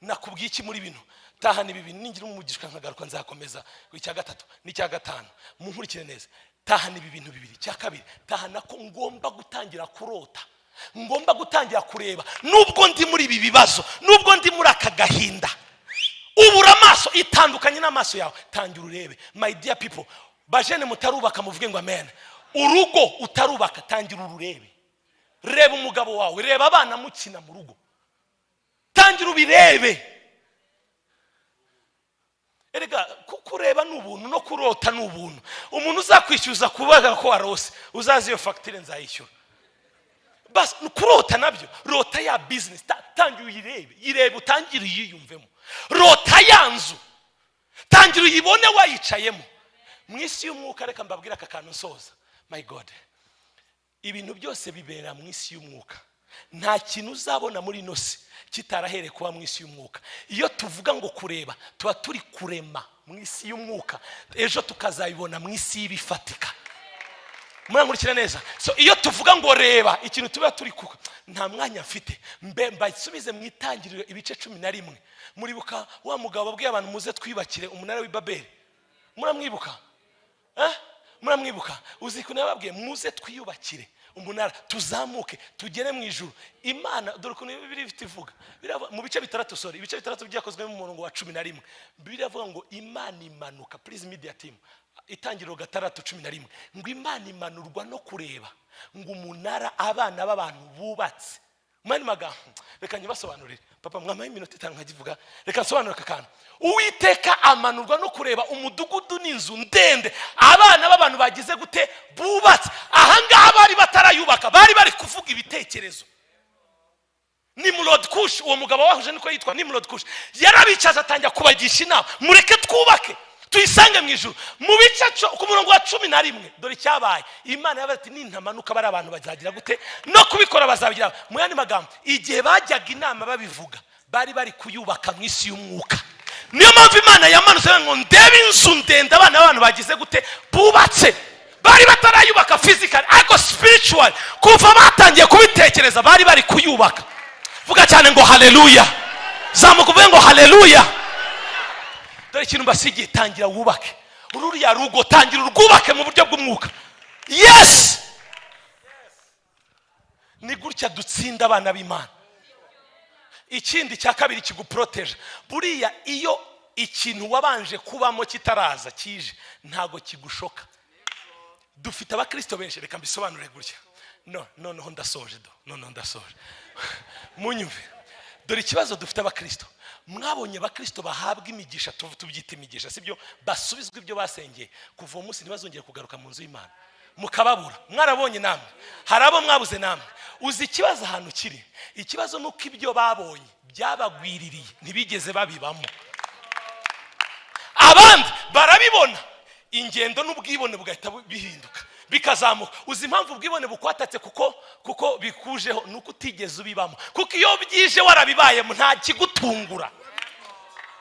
[SPEAKER 1] Nakubwiye iki muri bino? Tahana ibi bintu, ningira umugisha nkagaruka nzakomeza icya gatatu n'icya gatanu. Munkurikire neza. Tahana ibi bintu bibiri. Icya kabiri, tahana ko ngomba gutangira kurota, ngomba gutangira kureba. Nubwo ndi muri ibi bibazo, nubwo ndi muri aka gahinda, ubura amaso itandukanye n'amaso yawe, tangira urebe. My dear people, bajene mutarubaka muvuge ngo amen. Urugo utarubaka tangira ururebe. Reba umugabo wawe, reba abana mukina mu rugo, tangira ubirebe. Erega kureba ni ubuntu no kurota ni ubuntu. Umuntu uzakwishyuza kubaga ko warose, uzazi iyo facture nzayishyura. Bas kurota nabyo, rota ya business, tangira uyirebe, yirebe utangire uyiyumvemo. Rota ya nzu, tangira uyibone wayicayemo. Mu isi y'umwuka, reka mbabwira aka kantu nsoza. My God, ibintu byose bibera mu isi y'umwuka. Nta kintu uzabona muri ino si kitarahere kuba mu isi y'umwuka. Iyo tuvuga ngo kureba, tuba turi kurema mu isi y'umwuka, ejo tukazabibona mu isi y'ibifatika. Murankurikira neza? So iyo tuvuga ngo reba, ikintu tuba turi kuka, nta mwanya mfite. Mbe mbasubize mu itangiriro ibice 11. Muribuka wa mugabo abwiye abantu muze twibakire umunara w'i Babeli? Muramwibuka? Muramwibuka? Uzi ko nababwiye muze twiyubakire umunara, tuzamuke tugere mu ijuru. Imana dore ukuntu Bibiliya ifite ivuga mu bice bitandatu, sorry, ibice bitandatu byakozwe mu murongo wa 11. Bibiliya ivuga ngo Imana imanuka, please media team, itangiriro 6:11, ngo Imana imanurwa no kureba ngo umunara abana b'abantu bubatse. Mwani magambo reka nyibasobanurire. Papa mwamaye iminota 5 nkagivuga, reka nsobanure aka kantu. Uwiteka amanurwa no kureba umudugudu n'inzu ndende abana b'abantu bagize gute bubatse. Ahangaha bari batarayubaka, bari bari kuvuga ibitekerezo. Nimrod Kush, uwo mugabo wahuje niko yitwa Nimrod Kush, yarabicaza atangira kubagisha inama, mureke twubake tuyisange mu ijuru. Mu bice ku murongo wa 11 dore icyabaye. Imana yabaze ati nintamanuka bari abantu bazagira gute no kubikora bazabigira. Mu yandi magambo, igihe bajyaga inama babivuga bari bari kuyubaka mu isi y'umwuka. Niyo mpamvu Imana yamanutse ngo ndebe inzu ndende abana b'abantu bagize gute bubatse. Bari batarayubaka physically ariko spiritual, kuva batangiye kubitekereza bari bari kuyubaka. Vuga cyane ngo haleluya. Zamuka uvuge ngo haleluya. Dore ikintu mbasigiye, tangira wubake ururiya rugo, tangira urwubake mu buryo bw'umwuka. Yes, ni gutya dutsinda abana b'Imana. Ikindi cya kabiri kiguproteje, buriya iyo ikintu wabanje kubamo kitaraza kije ntago kigushoka. Dufite abakristo benshi, reka mbisobanure gutya. No, noneho ndasoje do, noneho ndasoje. Munyumve. Dore ikibazo dufite abakristo. Mwabonye abakristo bahabwa imigisha, tubyita imigisha, sibyo? Basubizwa ibyo basengeye, kuva umunsi ntibazongere kugaruka mu nzu y'Imana. Mukababura. Mwarabonye namwe. Hari abo mwabuze namwe. Uzi ikibazo ahantu kiri? Ikibazo nuko ibyo babonye byabagwiririye, ntibigeze babibamo. Abandi barabibona, ingendo n'ubwibone bugahita bihinduka, bikazamuka. Uzi impamvu ubwibone bukwatatse? Kuko bikujeho nuko utigeze ubibamo. Kuko iyo byije warabibayemo nta kigutungura.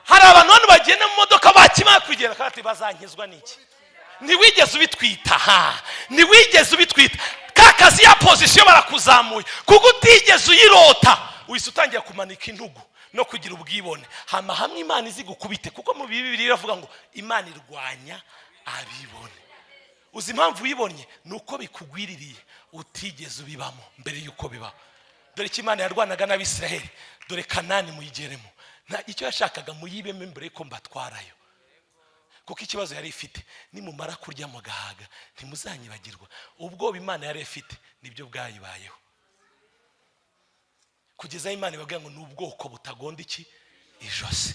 [SPEAKER 1] Hari abantu hano bagenda mu modoka bakimara kugera kandi bazankizwa n'iki? Ntiwigeze ubitwita, ha, ntiwigeze ubitwita. Ka kazi ya position barakuzamuye kuko utigeze uyirota, uhise utangira kumanika intugu no kugira ubwibone. Hama hamwe Imana izigukubite, kuko mu Bibiliya iravuga ngo Imana irwanya abibone. Uzi impamvu uyibonye? Nuko bikugwiririye utigeze ubibamo mbere yuko biba. Dore icyo Imana yarwanaga n'Abisiraheli, dore Kanani muyigeremo. Nta icyo yashakaga muyibemo mbere yuko mbatwarayo. Kuko ikibazo yari ifite, nimumara kurya mugahaga ntimuzanyibagirwa. Ubwoba Imana yari ifite nibyo bwayibayeho, kugeza Imana ibabwira ngo nubwoko butagonda iki ijosi.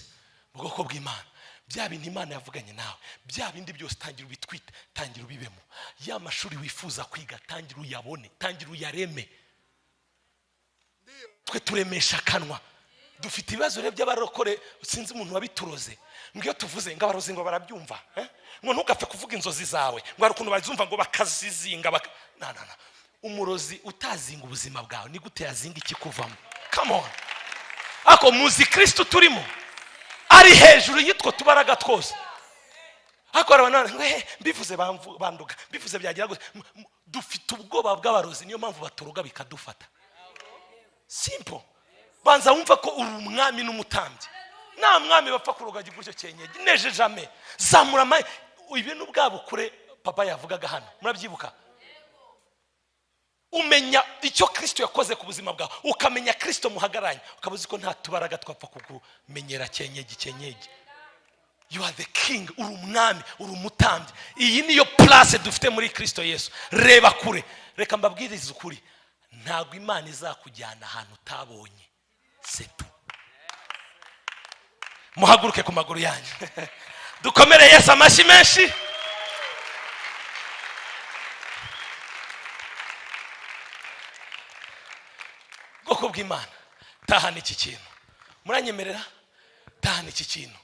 [SPEAKER 1] Ubwoko bw'Imana, bya bintu Imana yavuganye nawe, bya bindi byose tangira ubitwite, tangira ubibemo. Ya mashuri wifuza kwiga, tangira uyabone, tangira uyareme. Twe turemesha akanwa. Dufite ibibazo rero by'abarokore, sinzi umuntu wabituroze. Ngiyo tuvuze ngo abarozi ngo barabyumva, ngo ntugapfe kuvuga inzozi zawe, ngo hari ukuntu bazumva ngo bakazizinga na na na. Umurozi utazinga ubuzima bwawe ni gute yazinga ikikuvamo? Come on. Ako muzi Kristo turimo ari hejuru yitwo tubaraga twose. Ako arabana ngo mbivuze banduga, mbivuze byagira gute. Dufite ubwoba bw'abarozi, niyo mpamvu baturoga bikadufata. Simple. Banza wumva ko uri umwami n'umutambyi. Nta mwami bapfa kuroga gutyo cyenyeje, neje jamais. Zamura amaye ibintu bwabo kure papa yavugaga hano, murabyibuka? Umenya icyo Kristo yakoze ku buzima bwawe, ukamenya Kristo muhagaranye, ukabuzi ko nta tubaraga twapfa kukumenyera cyenyeje cyenyeje. You are the king, uri umwami, uri umutambyi. Iyi niyo place dufite muri Kristo Yesu. Reba kure. Reka mbabwirize ukuri, ntabwo Imana izakujyana ahantu utabonye. C'est tout. Muhaguruke ku maguru yanyu. Dukomere Yesu amashyi menshi. Bwoko bw'Imana, tahana iki kintu. Muranyemerera? Tahana iki kintu.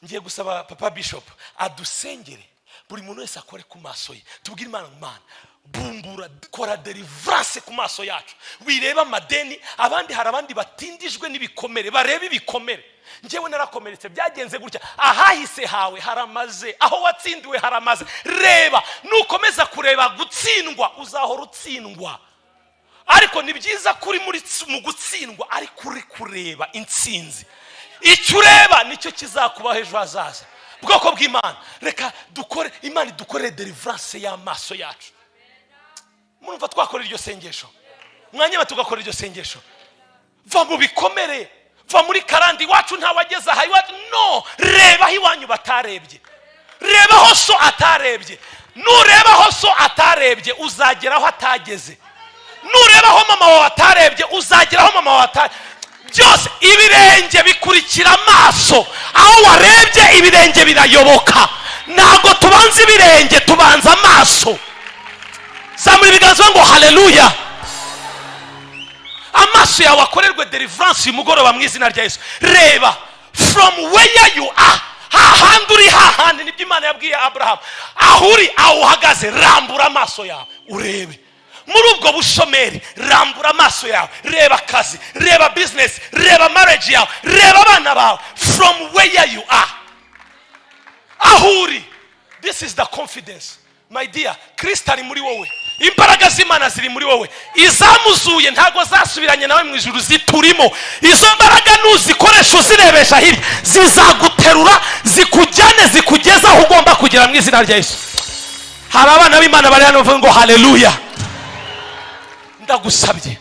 [SPEAKER 1] Ngiye gusaba Papa Bishop adusengere, buri muntu wese akore ku maso ye. Tubwire Imana, Imana bumbura, kora deliverance ku maso yacu. Wireba amadeni, abandi hari abandi batindijwe n'ibikomere, bareba ibikomere. Njyewe narakomeretse, byagenze gutya. Ahahise hawe haramaze, aho watsindiwe haramaze. Reba, nukomeza kureba gutsindwa uzahora utsindwa. Ariko ni byiza kuri muri mu gutsindwa, ariko uri kureba intsinzi. Icyo ureba nicyo kizakubaho ejo hazaza. Bwoko bw'Imana, reka dukore, Imana idukore deliverance y'amaso yacu. Murumva twakora iryo sengesho? Mwanyema tugakora iryo sengesho. Va mu bikomere, va muri karandi iwacu ntawageza aha iwacu. No, reba aho iwanyu batarebye, reba aho so atarebye. Nureba aho so atarebye uzagera aho atageze. Nureba aho mama mama wawe atarebye uzagera aho mama wawe atarebye. Byose ibirenge bikurikira amaso, aho warebye ibirenge birayoboka. Ntabwo tubanza ibirenge, tubanza amaso. Zamura ibiganza ngo haleluya. Amaso yawe akorerwe deliverance uyu mugoroba mu izina rya Yesu. Reba from where you are, hahandi uri, hahandi nibyo Imana yabwiye Abraham, aho uri, aho uhagaze, rambura amaso yawe urebe. Muri ubwo bushomeri rambura amaso yawe, reba akazi, reba business, reba marriage yawe, reba abana bawe. From where you are, aho uri. This is the confidence, my dear. Kristo ari muri wowe, imbaraga z'Imana ziri muri wowe, izamuzuye ntabwo zasubiranye nawe mu ijuru, ziturimo. Izo mbaraga nuzikoresha uzirebesha hirya, zizaguterura zikujyane, zikugeza aho ugomba kugera mu izina rya Yesu. Hari abana b'Imana bari hano bavuga ngo haleluya. Ndagusabye,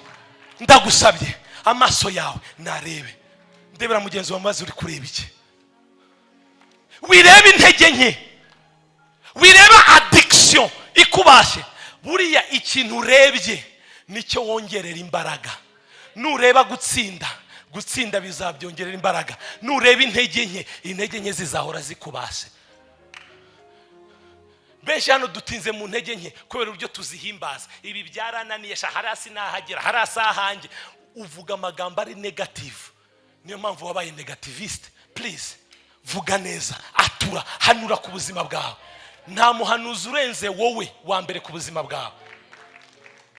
[SPEAKER 1] ndagusabye, amaso yawe narebe. Ndebera mugenzi wawe maze uri kureba iki? Wirebe intege nke, wireba addiction ikubashe. Buriya ikintu urebye nicyo wongerera imbaraga. Nureba gutsinda, gutsinda bizabyongerera imbaraga. Nureba intege nke, intege nke zizahora zikubashe. Benshi hano dutinze mu ntege nke kubera uburyo tuzihimbaza. Ibi byarananiye, sha harasi nahagera, harasi ahanjye. Uvuga amagambo ari negative, niyo mpamvu wabaye negativiste. Please vuga neza, atura, hanura ku buzima bwawe. Nta muhanuzi urenze wowe wa mbere ku buzima bwawe.